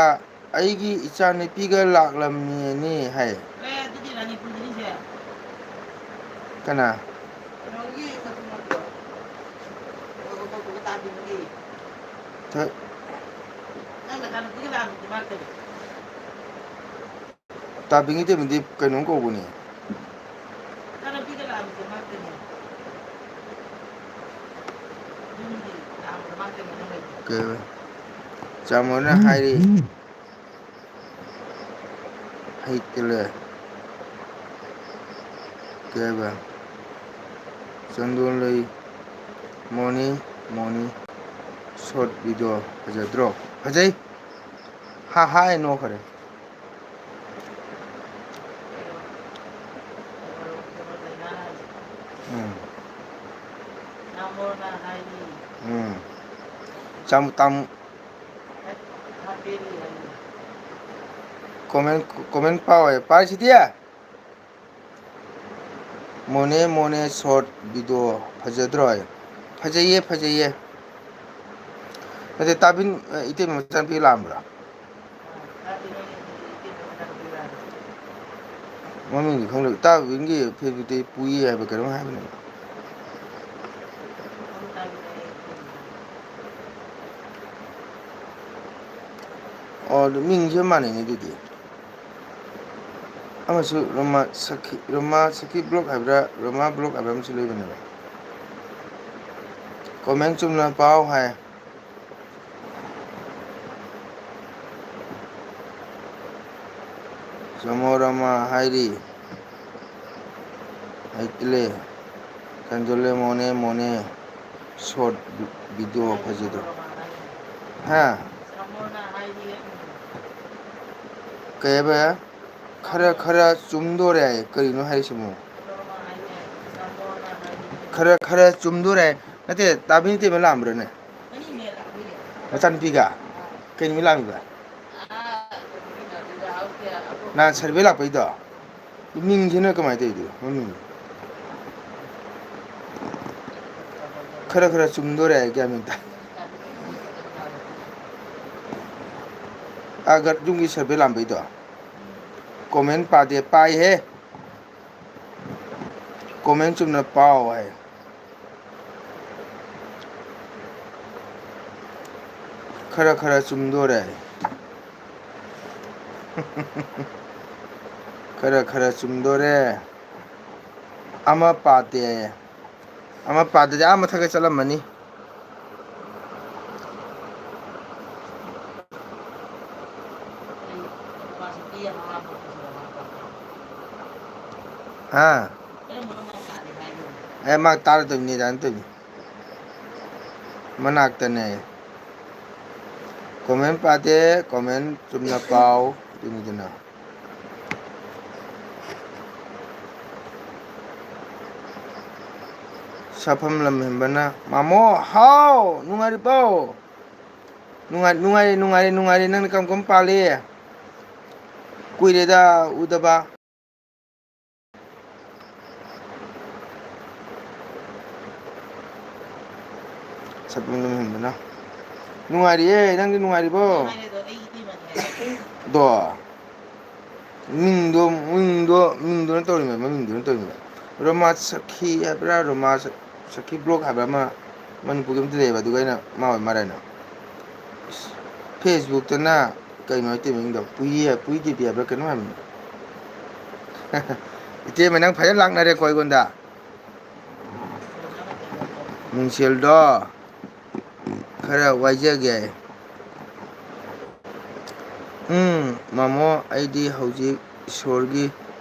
ꯑꯩꯒꯤ ꯏꯆꯥꯅꯨꯄꯤꯒ ꯂꯥꯛꯂꯝꯃꯤꯅꯤ ꯍꯥꯏ꯫ ꯑꯦ, ꯑꯗꯨꯗꯤ ꯔꯥꯅꯤꯄꯨꯔꯗꯅꯤꯁꯦ꯫ ꯀꯅꯥ? ꯀꯩꯅꯣꯒꯤ ꯃꯆꯤꯟ ꯃꯅꯥꯎꯗꯣ꯫ ꯑꯣ, ꯑꯣ, ꯑꯣ, ꯇꯥꯕꯤꯒꯤ꯫ ꯊ- ꯅꯪ ꯅꯆꯥꯅꯨꯄꯤꯒ ꯂꯥꯛꯂꯝꯃꯤꯗꯤ ꯃꯥ ꯀꯔꯤ? ꯇꯥꯕꯤꯒꯤ ꯇꯦꯝꯕꯗꯤ ꯀꯩꯅꯣꯝ ꯀꯧꯕꯅꯤ꯫ ꯅꯆꯥꯅꯨꯄꯤꯒ ꯂꯥꯛꯂꯝꯃꯤꯗꯤ ꯃꯥ ꯀꯔꯤ? ꯌꯨꯝꯒꯤ ꯂꯥꯛꯂꯝꯕꯗ ꯃꯥ ꯀꯔꯤ ꯍꯥꯏꯅ ꯂꯩꯒꯦ? ꯀꯩ ꯍꯥꯏꯕ? ꯆꯥꯃꯣꯅ ꯍꯥꯏꯔꯤ꯫ ꯍꯩꯇꯂꯦ꯫ ꯀꯩ ꯍꯥꯏꯕ? ꯆꯟꯗꯣꯟ ꯂꯩ꯫ Money, money. Short video ꯐꯖꯗ꯭ꯔꯣ? ꯐꯖꯩ꯫ ꯍꯥ, ꯍꯥꯏ ꯅꯣꯛꯈ꯭ꯔꯦ꯫ ꯎꯝ꯫ ꯎꯝ꯫ ꯆꯥꯝ-, Tamu-, Comment, comment ꯄꯥꯎꯋꯦ꯫ ꯄꯥꯔꯤꯁꯤꯗꯤ꯫ ꯃꯣꯅꯦ, ꯃꯣꯅꯦ short video ꯐꯖꯗ꯭ꯔꯣ? ꯐꯖꯩꯌꯦ, ꯐꯖꯩꯌꯦ꯫ ꯅꯠꯇꯦ, ꯇꯥꯕꯤꯟ, ꯑ, ꯏꯇꯩꯃ ꯃꯆꯥꯅꯨꯄꯤ ꯂꯥꯛꯑꯝꯕ꯭ꯔꯥ? ꯃꯃꯤꯡꯗꯤ ꯈꯪꯗꯦ꯫ ꯇꯥꯕꯤꯟꯒꯤ Facebook ꯇ ꯄꯨꯏ ꯍꯥꯏꯕ ꯀꯩꯅꯣꯝ ꯍꯥꯏꯕꯅꯦ꯫ ꯑꯣ, ꯑꯗꯨ ꯃꯤꯡꯁꯦ ꯃꯥꯟꯅꯩꯅꯦ ꯑꯗꯨꯗꯤ꯫ ꯑꯃꯁꯨ ꯔꯣꯃꯥ ꯁꯈꯤ, ꯔꯣꯃꯥ ꯁꯈꯤ blog ꯍꯥꯏꯕ꯭ꯔꯥ, ꯔꯣꯃꯥ blog ꯍꯥꯏꯕ꯭ꯔꯥ ꯑꯃꯁꯨ ꯂꯩꯕꯅꯦꯕ꯫ Comment ꯆꯨꯝꯅ ꯄꯥꯎ ꯍꯥꯏ꯫ ꯆꯃꯣ ꯔꯃꯥ ꯍꯥꯏꯔꯤ꯫ ꯍꯩꯇꯂꯦ꯫ ꯆꯟꯗꯣꯂꯦ ꯃꯣꯅꯦ ꯃꯣꯅꯦ꯫ Short video ꯐꯖꯗ꯭ꯔꯣ? ꯍꯥ? ꯀꯩ ꯍꯥꯏꯕ? ꯈꯔ ꯈꯔ ꯆꯨꯝꯗꯣꯔꯦ ꯍꯥꯏꯌꯦ꯫ ꯀꯔꯤꯅꯣ ꯍꯥꯏꯔꯤꯁꯤꯕꯣ? ꯈꯔ ꯈꯔ ꯆꯨꯝꯗꯣꯔꯦ ꯍꯥꯏ꯫ ꯅꯠꯇꯦ, ꯇꯥꯕꯤꯅꯤꯇꯦꯕ ꯂꯥꯛꯑꯝꯕ꯭ꯔꯅꯦ? ꯃꯆꯥꯅꯨꯄꯤꯒ? ꯀꯩ ꯅꯨꯃꯤꯠ ꯂꯥꯛꯑꯝꯃꯤꯕ? ꯅꯍꯥꯟ survey ꯂꯥꯛꯄꯩꯗꯣ? ꯃꯤꯡꯁꯤꯅ ꯀꯃꯥꯏꯅ ꯇꯧꯔꯤꯗꯣꯏꯅꯣ? ꯃꯃꯤꯡ ꯈꯔ ꯈꯔ ꯆꯨꯝꯗꯣꯔꯦ ꯍꯥꯏ, ꯒ꯭ꯌꯥꯟ ꯃꯦꯟ ꯇꯥ-, ꯑꯒꯔ ꯌꯨꯝꯒꯤ ꯁꯔꯚꯦ ꯂꯥꯛꯑꯝꯕꯩꯗꯣ꯫ ꯀꯣꯃꯦꯟ ꯄꯥꯗꯦ, ꯄꯥꯏꯍꯦ꯫ ꯀꯣꯃꯦꯟ ꯆꯨꯝꯅ ꯄꯥꯎ ꯍꯥꯏ꯫ ꯈꯔ ꯈꯔ ꯆꯨꯝꯗꯣꯔꯦ꯫ ꯈꯔ ꯈꯔ ꯆꯨꯝꯗꯣꯔꯦ꯫ ꯑꯃ ꯄꯥꯗꯦ ꯍꯥꯏꯌꯦ꯫ ꯑꯃ ꯄꯥꯗꯗꯤ ꯑꯥ ꯃꯊꯛꯇ ꯆꯠꯂꯝꯃꯅꯤ꯫ ꯍꯥ? ꯑꯦ, ꯃꯥ ꯇꯥꯔꯗꯣꯏꯅꯤ, ꯇꯥꯔꯗꯣꯏꯅꯤ꯫ ꯃꯅꯥꯛꯇꯅꯦ꯫ ꯀꯣꯃꯦꯟ ꯄꯥꯗꯦ, ꯀꯣꯃꯦꯟ ꯆꯨꯝꯅ ꯄꯥꯎ꯫ ꯑꯗꯨꯅꯤꯗꯅ꯫ ꯁꯥꯐꯝ ꯂꯝꯍꯦꯟꯕꯅ, ꯃꯥꯃꯣ, ꯍꯥꯎ, ꯅꯨꯡꯉꯥꯏꯔꯤꯕꯣ? ꯅꯨꯡꯉꯥꯏ-, ꯅꯨꯡꯉꯥꯏꯔꯤ, ꯅꯨꯡꯉꯥꯏꯔꯤ, ꯅꯨꯡꯉꯥꯏꯔꯤ꯫ ꯅꯪꯅ ꯀꯔꯝ ꯀꯔꯝ ꯄꯥꯜꯂꯤ? ꯀꯨꯏꯔꯦꯗ ꯎꯗꯕ꯫ ꯁꯛꯄꯨꯡꯗ ꯃꯤꯍꯨꯟꯗꯨꯅ꯫ ꯅꯨꯡꯉꯥꯏꯔꯤꯌꯦ, ꯅꯪꯗꯤ ꯅꯨꯡꯉꯥꯏꯔꯤꯕꯣ? ꯅꯨꯡꯉꯥꯏꯔꯦꯗꯣ, ꯑꯩ ꯏꯇꯩꯃꯗꯤ ꯍꯥꯏꯔꯛꯀꯦ꯫ ꯗꯣ꯫ ꯃꯤꯡꯗꯣ, ꯃꯤꯡꯗꯣ, ꯃꯤꯡꯗꯨꯅ ꯇꯧꯔꯤꯕ, ꯃꯃꯤꯡꯗꯨꯅ ꯇꯧꯔꯤꯕ꯫ ꯔꯣꯃꯥ ꯁꯈꯤ ꯍꯥꯏꯕ꯭ꯔꯥ, ꯔꯣꯃꯥ ꯁ-, ꯁꯈꯤ blog ꯍꯥꯏꯕ꯭ꯔꯥ ꯑꯃ ꯃꯅꯤꯄꯨꯔꯒꯤ ꯑꯝꯇ ꯂꯩꯌꯦꯕ, ꯑꯗꯨꯒ ꯑꯩꯅ ꯃꯥ ꯑꯣꯏ ꯃꯥꯜꯂꯦꯅ꯫ ꯐꯦꯁꯕꯨꯛꯇꯅ ꯀꯩꯅꯣ ꯏꯇꯩ ꯃꯃꯤꯡꯗꯣ? ꯄꯨꯏ, ꯄꯨꯏ ꯗꯦꯕꯤ ꯍꯥꯏꯕ꯭ꯔꯥ ꯀꯩꯅꯣꯝ ꯍꯥꯏꯕꯅꯤ꯫ ꯏꯇꯩꯃ, ꯅꯪ ꯐꯖꯅ ꯂꯥꯛꯅꯔꯦꯀꯣ ꯑꯩꯉꯣꯟꯗ꯫ ꯃꯤꯡꯁꯦꯜꯗꯣ ꯈꯔ ꯋꯥꯏꯖꯒꯦ꯫ ꯎꯝ, ꯃꯥꯃꯣ, ꯑꯩꯗꯤ ꯍꯧꯖꯤꯛ ꯏꯁꯣꯔꯒꯤ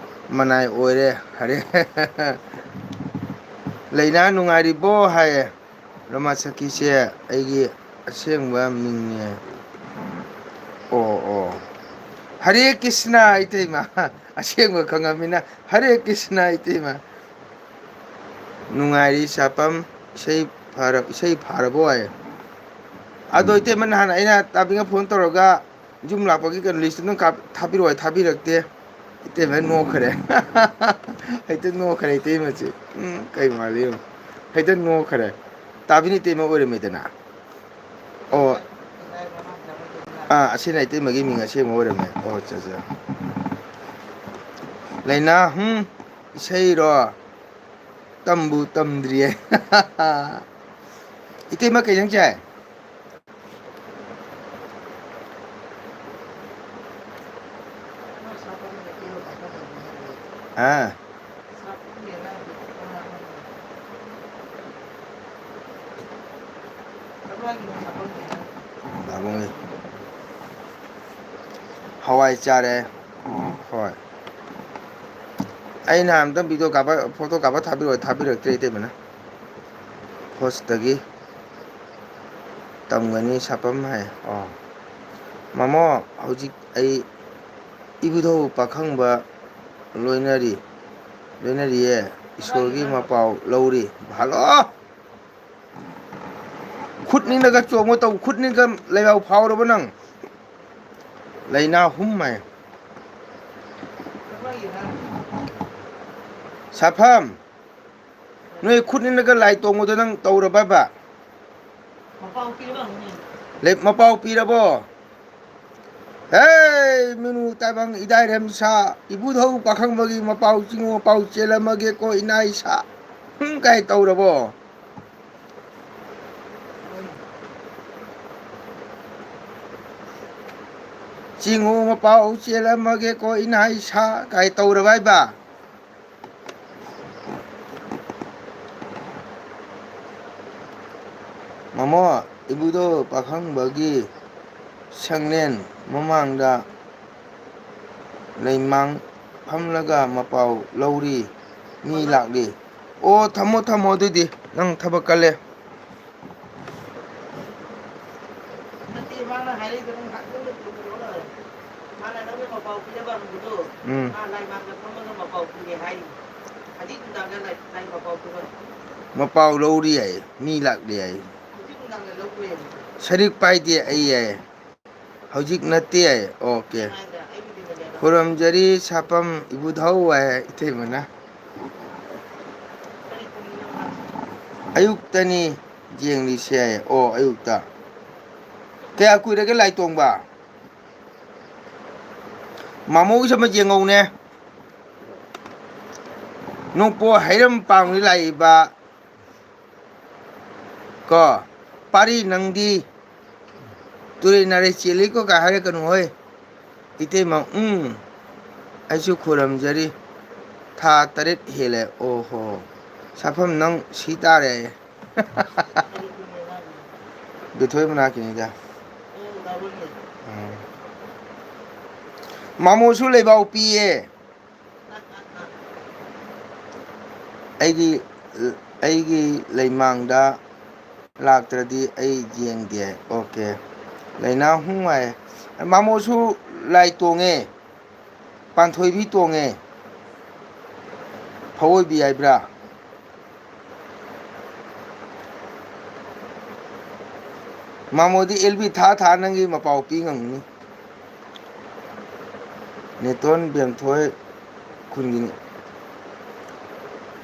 ꯃꯅꯥꯏ ꯑꯣꯏꯔꯦ꯫ ꯍꯔꯦ꯫ ꯂꯩꯅꯥ ꯅꯨꯡꯉꯥꯏꯔꯤꯕꯣ ꯍꯥꯏꯌꯦ꯫ ꯔꯣꯃꯥ ꯁꯈꯤꯁꯦ ꯑꯩꯒꯤ ꯑꯁꯦꯡꯕ ꯃꯤꯡꯅꯦ꯫ ꯑꯣ, ꯑꯣ꯫ ꯍꯔꯦ ꯀ꯭ꯔꯤꯁꯅ, ꯏꯇꯩꯃ꯫ ꯑꯁꯦꯡꯕ ꯈꯪꯉꯝꯃꯤꯅ꯫ ꯍꯔꯦ ꯀ꯭ꯔꯤꯁꯅ, ꯏꯇꯩꯃ꯫ ꯅꯨꯡꯉꯥꯏꯔꯤ ꯁꯥꯄꯝ, ꯏꯁꯩ ꯐꯔ-, ꯏꯁꯩ ꯐꯥꯔꯕꯣ ꯍꯥꯏ꯫ ꯑꯗꯣ ꯏꯇꯩꯃ, ꯅꯍꯥꯟ ꯑꯩꯅ ꯇꯥꯕꯤꯒ phone ꯇꯧꯔꯒ ꯌꯨꯝ ꯂꯥꯛꯄꯒꯤ ꯀꯩꯅꯣ list ꯅꯪ ꯀꯥꯞ-, ꯊꯥꯕꯤꯔꯛꯑꯣ ꯍꯥꯏ, ꯊꯥꯕꯤꯔꯛꯇꯦ꯫ ꯏꯇꯩꯃ ꯅꯣꯛꯈ꯭ꯔꯦ꯫ ꯍꯦꯛꯇ ꯅꯣꯛꯈ꯭ꯔꯦ ꯏꯇꯩꯃꯁꯦ꯫ ꯎꯝ, ꯀꯩ ꯃꯥꯜꯂꯤ ꯌꯦꯡꯉꯨ꯫ ꯍꯦꯛꯇ ꯅꯣꯛꯈ꯭ꯔꯦ꯫ ꯇꯥꯕꯤꯅ ꯏꯇꯩꯃ ꯑꯣꯏꯔꯝꯃꯦꯗꯅ꯫ ꯑꯣ꯫ ꯑꯥ, ꯑꯁꯤꯅ ꯏꯇꯩꯃꯒꯤ ꯃꯤꯡ ꯑꯁꯦꯡꯕ ꯑꯣꯏꯔꯝꯃꯦ꯫ ꯑꯣ, ꯑꯠꯆꯥ, ꯑꯠꯆꯥ꯫ ꯂꯩꯅꯥ, ꯍꯨꯝ, ꯏꯁꯩꯔꯣ? ꯇꯝꯕꯨ ꯇꯝꯗ꯭ꯔꯤꯌꯦ꯫ ꯏꯇꯩꯃ, ꯀꯩ ꯏꯟꯖꯥꯡ ꯆꯥꯏ? ꯍꯥ? ꯗꯥꯕꯨꯡꯒꯤ꯫ ꯍꯋꯥꯏ ꯆꯥꯔꯦ꯫ ꯍꯣꯏ꯫ ꯑꯩ ꯅꯍꯥꯟ ꯑꯝꯇꯪ video ꯀꯥꯞꯄ, photo ꯀꯥꯞꯄ ꯊꯥꯕꯤꯔꯛꯑꯣ, ꯊꯥꯕꯤꯔꯛꯇ꯭ꯔꯦ ꯏꯇꯩꯃꯅ꯫ Post ꯇꯒꯤ ꯇꯝꯒꯅꯤ ꯁꯥꯄꯝ ꯍꯥꯏ꯫ ꯑꯣ꯫ ꯃꯃꯣ, ꯍꯧꯖꯤꯛ ꯑꯩ ꯏꯕꯨꯙꯧ ꯄꯥꯈꯪꯕ ꯂꯣꯏꯅꯔꯤ, ꯂꯣꯏꯅꯔꯤꯌꯦ꯫ ꯏꯁꯣꯔꯒꯤ ꯃꯄꯥꯎ ꯂꯧꯔꯤ꯫ ꯍꯜꯂꯣ! ꯈꯨꯠ ꯅꯤꯛꯅꯒ ꯆꯣꯡꯕ ꯇꯧ, ꯈꯨꯠ ꯅꯤꯛꯅꯒ ꯂꯩꯕꯥꯎ ꯐꯥꯎꯔꯕ ꯅꯪ? ꯂꯩꯅꯥ ꯍꯨꯝ ꯍꯥꯏ꯫ ꯁꯥꯐꯝ, ꯅꯣꯏ ꯈꯨꯠ ꯅꯤꯛꯅꯒ ꯂꯥꯏ ꯇꯣꯡꯕꯗꯣ ꯅꯪ ꯇꯧꯔꯕꯕ? ꯃꯄꯥꯎ ꯄꯤꯔꯕ ꯍꯪꯉꯨꯅꯦ꯫ ꯂꯦ-, ꯃꯄꯥꯎ ꯄꯤꯔꯕꯣ? ꯍꯦ, ꯃꯤꯅꯨ ꯇꯥꯏꯕꯪ ꯏꯗꯥꯏꯔꯦꯝ ꯁꯥ, ꯏꯕꯨꯙꯧ ꯄꯥꯈꯪꯕꯒꯤ ꯃꯄꯥꯎ ꯆꯤꯡꯉꯨ, ꯃꯄꯥꯎ ꯆꯦꯜꯂꯝꯃꯒꯦꯀꯣ ꯏꯅꯥ ꯏꯁꯥ꯫ ꯍꯨꯝ ꯀꯥꯏ ꯇꯧꯔꯕꯣ? ꯆꯤꯡꯉꯨ ꯃꯄꯥꯎ ꯆꯦꯜꯂꯝꯃꯒꯦꯀꯣ ꯏꯅꯥ ꯏꯁꯥ ꯀꯥꯏ ꯇꯧꯔꯕ ꯍꯥꯏꯕ? ꯃꯃꯣ, ꯏꯕꯨꯙꯧ ꯄꯥꯈꯪꯕꯒꯤ ꯁꯪꯂꯦꯟ ꯃꯃꯥꯡꯗ ꯂꯩꯃꯥꯡ ꯐꯝꯂꯒ ꯃꯄꯥꯎ ꯂꯧꯔꯤ, ꯃꯤ ꯂꯥꯛꯂꯤ꯫ ꯑꯣ, ꯊꯝꯃꯣ, ꯊꯝꯃꯣ, ꯑꯗꯨꯗꯤ ꯅꯪ ꯊꯕꯛ ꯀꯜꯂꯦ꯫ ꯅꯠꯇꯦ, ꯃꯥꯅ ꯍꯥꯏꯔꯛꯏꯗꯣ ꯅꯪ ꯉꯥꯏꯍꯥꯛꯇꯪꯗ ꯆꯨꯝꯕ꯭ꯔꯣ? ꯃꯥꯅ ꯅꯪꯅ ꯃꯄꯥꯎ ꯄꯤꯅꯕ ꯍꯪꯕꯗꯣ, ꯎꯝ꯫ ꯃꯥ ꯂꯥꯏꯃꯥꯡꯗ ꯐꯝꯃꯒ ꯃꯄꯥꯎ ꯄꯤꯔꯦ ꯍꯥꯏꯔꯤ꯫ ꯍꯧꯖꯤꯛ ꯅꯨꯡꯗꯥꯡꯗ ꯂꯥꯏ, ꯂꯥꯏ ꯃꯄꯥꯎ ꯄꯤꯕ꯫ ꯃꯄꯥꯎ ꯂꯧꯔꯤ ꯍꯥꯏꯌꯦ, ꯃꯤ ꯂꯥꯛꯂꯦ ꯍꯥꯏꯌꯦ꯫ ꯍꯧꯖꯤꯛ ꯅꯨꯡꯗꯥꯡꯗ ꯂꯧꯔꯦ꯫ ꯁꯔꯤꯛ ꯄꯥꯏꯗꯦ ꯑꯩ ꯍꯥꯏꯌꯦ꯫ ꯍꯧꯖꯤꯛ ꯅꯠꯇꯦ ꯍꯥꯏꯌꯦ꯫ ꯑꯣꯀꯦ꯫ ꯈꯨꯔꯨꯝꯖꯔꯤ ꯁꯥꯄꯝ ꯏꯕꯨꯙꯧ ꯍꯥꯏ ꯏꯇꯩꯃꯅ꯫ ꯑꯌꯨꯛꯇꯅꯤ ꯌꯦꯡꯂꯤꯁꯦ ꯍꯥꯏꯌꯦ꯫ ꯑꯣ, ꯑꯌꯨꯛꯇ꯫ ꯀꯌꯥ ꯀꯨꯏꯔꯒꯦ ꯂꯥꯏ ꯇꯣꯡꯕ? ꯃꯥꯃꯣꯒꯤꯁꯨ ꯑꯃ ꯌꯦꯡꯍꯧꯅꯦ꯫ ꯅꯣꯡꯄꯣꯛ ꯍꯩꯔꯝ ꯄꯥꯡꯂꯤ ꯂꯥꯛꯏꯕ ꯀꯣ, ꯄꯥꯔꯤ ꯅꯪꯗꯤ ꯇꯨꯔꯦꯟ ꯅꯥꯔꯦ ꯆꯦꯜꯂꯤꯀꯣ ꯀꯥꯏ ꯍꯥꯏꯔꯛꯀꯅꯨ ꯍꯣꯏ꯫ ꯏꯇꯩꯃ, ꯎꯝ, ꯑꯩꯁꯨ ꯈꯨꯔꯝꯖꯔꯤ꯫ ꯊꯥ ꯇꯔꯦꯠ ꯍꯦꯜꯂꯦ꯫ ꯑꯣꯍꯣ, ꯁꯥꯐꯝ ꯅꯪ ꯁꯤ ꯇꯥꯔꯦ꯫ ꯕꯤꯊꯣꯏ ꯃꯅꯥꯛꯀꯤꯅꯤꯗ꯫ ꯎꯝ꯫ ꯃꯥꯃꯣꯁꯨ ꯂꯩꯕꯥꯎ ꯄꯤꯌꯦ꯫ ꯑꯩꯒꯤ, ꯑꯩꯒꯤ ꯂꯩꯃꯥꯡꯗ ꯂꯥꯛꯇ꯭ꯔꯗꯤ ꯑꯩ ꯌꯦꯡꯗꯦ꯫ ꯑꯣꯀꯦ꯫ ꯂꯩꯅꯥ ꯍꯨꯡ ꯍꯥꯏ꯫ ꯃꯥꯃꯣꯁꯨ ꯂꯥꯏ ꯇꯣꯡꯉꯦ꯫ ꯄꯥꯟꯊꯣꯏꯕꯤ ꯇꯣꯡꯉꯦ꯫ ꯐꯑꯣꯏꯕꯤ ꯍꯥꯏꯕ꯭ꯔꯥ? ꯃꯥꯃꯣꯗꯤ ꯑꯦꯜ ꯕꯤ ꯊꯥ ꯊꯥ ꯅꯪꯒꯤ ꯃꯄꯥꯎ ꯄꯤ ꯉꯝꯒꯅꯤ꯫ ꯅꯦꯇꯣꯟ ꯕꯦꯝꯊꯣꯏ ꯈꯨꯟꯒꯤꯅꯤ꯫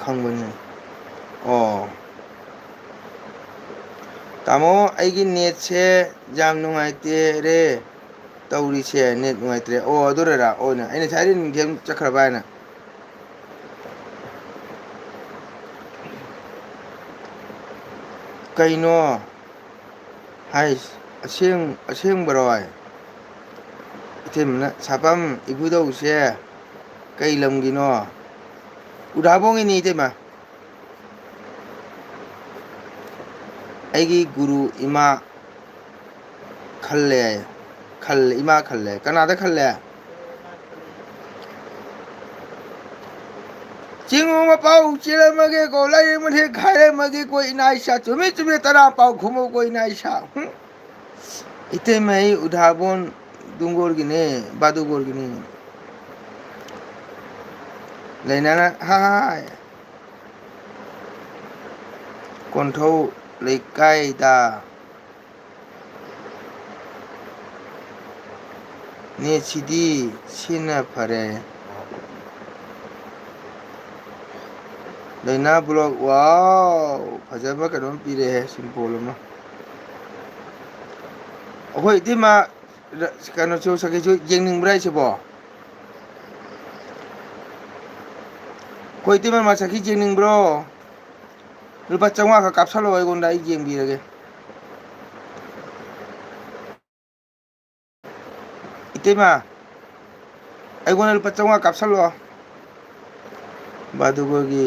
ꯈꯪꯕꯅꯤ꯫ ꯑꯣ꯫ ꯇꯥꯃꯣ, ꯑꯩꯒꯤ ꯅꯦꯠꯁꯦ ꯌꯥꯝ ꯅꯨꯡꯉꯥꯏꯇꯦ ꯔꯦ꯫ ꯇꯧꯔꯤꯁꯦ ꯅꯦꯠ ꯅꯨꯡꯉꯥꯏꯇ꯭ꯔꯦ꯫ ꯑꯣ, ꯑꯗꯨꯔꯔꯥ? ꯑꯣꯏꯅ ꯑꯩꯅ ꯉꯁꯥꯏꯗꯩ ꯅꯨꯡꯊꯤꯜ ꯆꯠꯈ꯭ꯔꯕ ꯍꯥꯏꯅ꯫ ꯀꯩꯅꯣ ꯍꯥꯏꯁ? ꯑꯁꯦꯡ-, ꯑꯁꯦꯡꯕꯔꯣ ꯍꯥꯏ? ꯏꯇꯩꯃꯅ, "ꯁꯥꯄꯝ, ꯏꯕꯨꯙꯧꯁꯦ ꯀꯩ ꯂꯝꯒꯤꯅꯣ?" ꯎꯗꯥꯕꯣꯡꯒꯤꯅꯤ ꯏꯇꯩꯃ꯫ ꯑꯩꯒꯤ ꯒꯨꯔꯨ ꯏꯃꯥ ꯈꯜꯂꯦ ꯍꯥꯏꯌꯦ꯫ ꯈꯜꯂꯦ, ꯏꯃꯥ ꯈꯜꯂꯦ꯫ ꯀꯅꯥꯗ ꯈꯜꯂꯦ? ꯆꯤꯡ ꯎꯃ ꯄꯥꯎ ꯆꯦꯜꯂꯝꯃꯒꯦꯀꯣ, ꯂꯥꯏꯔꯦꯝ ꯃꯊꯦꯛ ꯈꯥꯏꯔꯝꯃꯒꯦꯀꯣ, ꯏꯅꯥ ꯏꯁꯥ꯫ ꯆꯨꯝꯃꯤ, ꯆꯨꯝꯃꯤ, ꯇꯔꯥ ꯄꯥꯎ ꯈꯨꯝꯃꯨꯀꯣ, ꯏꯅꯥ ꯏꯁꯥ꯫ ꯍꯨꯝ꯫ ꯏꯇꯩꯃ, ꯑꯩ ꯎꯙꯥꯕꯣꯟ ꯗꯨꯡꯒꯣꯔꯒꯤꯅꯦ, ꯕꯥꯗꯨꯒꯣꯔꯒꯤꯅꯦ꯫ ꯂꯩꯅꯥꯅ, ꯍꯥꯏ꯫ ꯀꯣꯟꯊꯧ ꯂꯩꯀꯥꯏꯗ꯫ ꯅꯦꯠꯁꯤꯗꯤ ꯁꯤꯅ ꯐꯔꯦ꯫ ꯂꯩꯅꯥ ꯕ꯭ꯂꯣꯛ, ꯋꯥꯎ! ꯐꯖꯕ ꯀꯩꯅꯣꯝ ꯄꯤꯔꯛꯑꯦ, ꯁꯤꯝꯕꯣꯜ ꯑꯃ꯫ ꯑꯩꯈꯣꯏ ꯏꯇꯩꯃ ꯔ-, ꯀꯩꯅꯣꯁꯨ, ꯁꯈꯤꯁꯨ ꯌꯦꯡꯅꯤꯡꯕ꯭ꯔꯥ ꯍꯥꯏꯁꯤꯕꯣ? ꯑꯩꯈꯣꯏ ꯏꯇꯩꯃ ꯃꯁꯛꯁꯤ ꯌꯦꯡꯅꯤꯡꯕ꯭ꯔꯣ? ꯂꯨꯄꯥ ꯆꯥꯝꯃꯉꯥ ꯈꯛ ꯀꯥꯞꯁꯜꯂꯣ ꯑꯩꯉꯣꯟꯗ, ꯑꯩ ꯌꯦꯡꯕꯤꯔꯒꯦ꯫ ꯏꯇꯩꯃ, ꯑꯩꯉꯣꯟꯗ ꯂꯨꯄꯥ ꯆꯥꯝꯃꯉꯥ ꯀꯥꯞꯁꯜꯂꯣ꯫ ꯕꯥꯗꯨꯒꯣꯒꯤ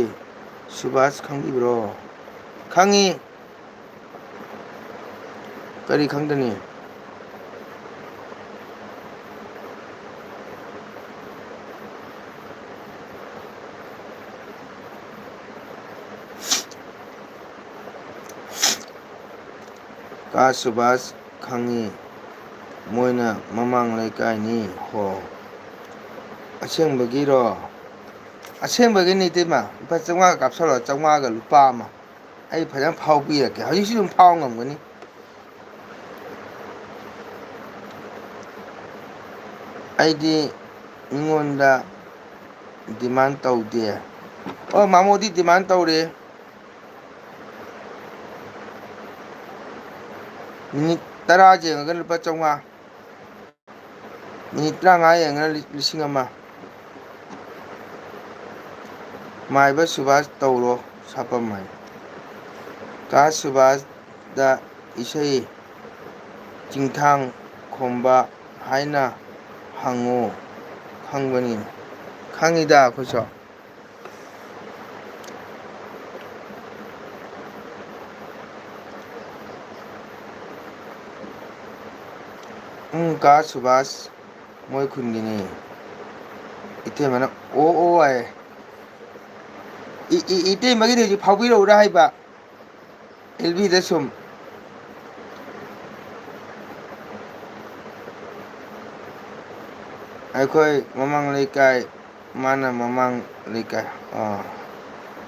ꯁꯨꯕꯥꯁ ꯈꯪꯕꯤꯕ꯭ꯔꯣ? ꯈꯪꯉꯤ꯫ ꯀꯔꯤ ꯈꯪꯗꯅꯤ? ꯀꯥ ꯁꯨꯕꯥꯁ ꯈꯪꯉꯤ, ꯃꯣꯏꯅ ꯃꯃꯥꯡ ꯂꯩꯀꯥꯏꯅꯤ꯫ ꯍꯣ, ꯑꯁꯦꯡꯕꯒꯤꯔꯣ? ꯑꯁꯦꯡꯕꯒꯤꯅꯤ ꯏꯇꯩꯃ, ꯂꯨꯄꯥ ꯆꯥꯝꯃꯉꯥ ꯀꯥꯞꯁꯜꯂꯣ, ꯆꯥꯝꯃꯉꯥꯒ ꯂꯨꯄꯥ ꯑꯃ꯫ ꯑꯩ ꯐꯖꯅ ꯐꯥꯎꯕꯤꯔꯛꯀꯦ, ꯍꯧꯖꯤꯛꯁꯨ ꯑꯗꯨꯝ ꯐꯥꯎ ꯉꯝꯒꯅꯤ꯫ ꯑꯩꯗꯤ ꯃꯤꯉꯣꯟꯗ demand ꯇꯧꯗꯦ꯫ ꯑꯣ, ꯃꯥꯃꯣꯗꯤ demand ꯇꯧꯔꯦ꯫ ꯃꯤꯅꯤꯠ ꯇꯔꯥ ꯌꯦꯡꯉꯒꯅ ꯂꯨꯄꯥ ꯆꯥꯝꯃꯉꯥ, ꯃꯤꯅꯤꯠ ꯇꯔꯥꯃꯉꯥ ꯌꯦꯡꯉꯒꯅ ꯂꯤ-, ꯂꯤꯁꯤꯡ ꯑꯃ꯫ ꯃꯥꯏꯕ ꯁꯨꯕꯥꯁ ꯇꯧꯔꯣ ꯁꯥꯄꯝ ꯍꯥꯏ꯫ ꯀꯥ ꯁꯨꯕꯥꯁꯇ ꯏꯁꯩ ꯆꯤꯡꯊꯥꯡ ꯈꯣꯝꯕ ꯍꯥꯏꯅ ꯍꯪꯉꯨ, ꯈꯪꯕꯅꯤ꯫ ꯈꯪꯉꯤꯗ ꯑꯩꯈꯣꯏꯁꯨ꯫ ꯎꯝ, ꯀꯥ ꯁꯨꯕꯥꯁ ꯃꯣꯏ ꯈꯨꯟꯒꯤꯅꯤ꯫ ꯏꯇꯩꯃꯅ ꯑꯣ ꯑꯣ ꯍꯥꯏ꯫ ꯏ-, ꯏ-, ꯏꯇꯩꯃꯒꯤꯗꯤ ꯍꯧꯖꯤꯛ ꯐꯥꯎꯕꯤꯔꯛꯎꯔꯥ ꯍꯥꯏꯕ? ꯑꯦꯜ ꯕꯤꯗ ꯁꯨꯝ꯫ ꯑꯩꯈꯣꯏ ꯃꯃꯥꯡ ꯂꯩꯀꯥꯏ, ꯃꯥꯅ ꯃꯃꯥꯡ ꯂꯩꯀꯥꯏ꯫ ꯑꯣ꯫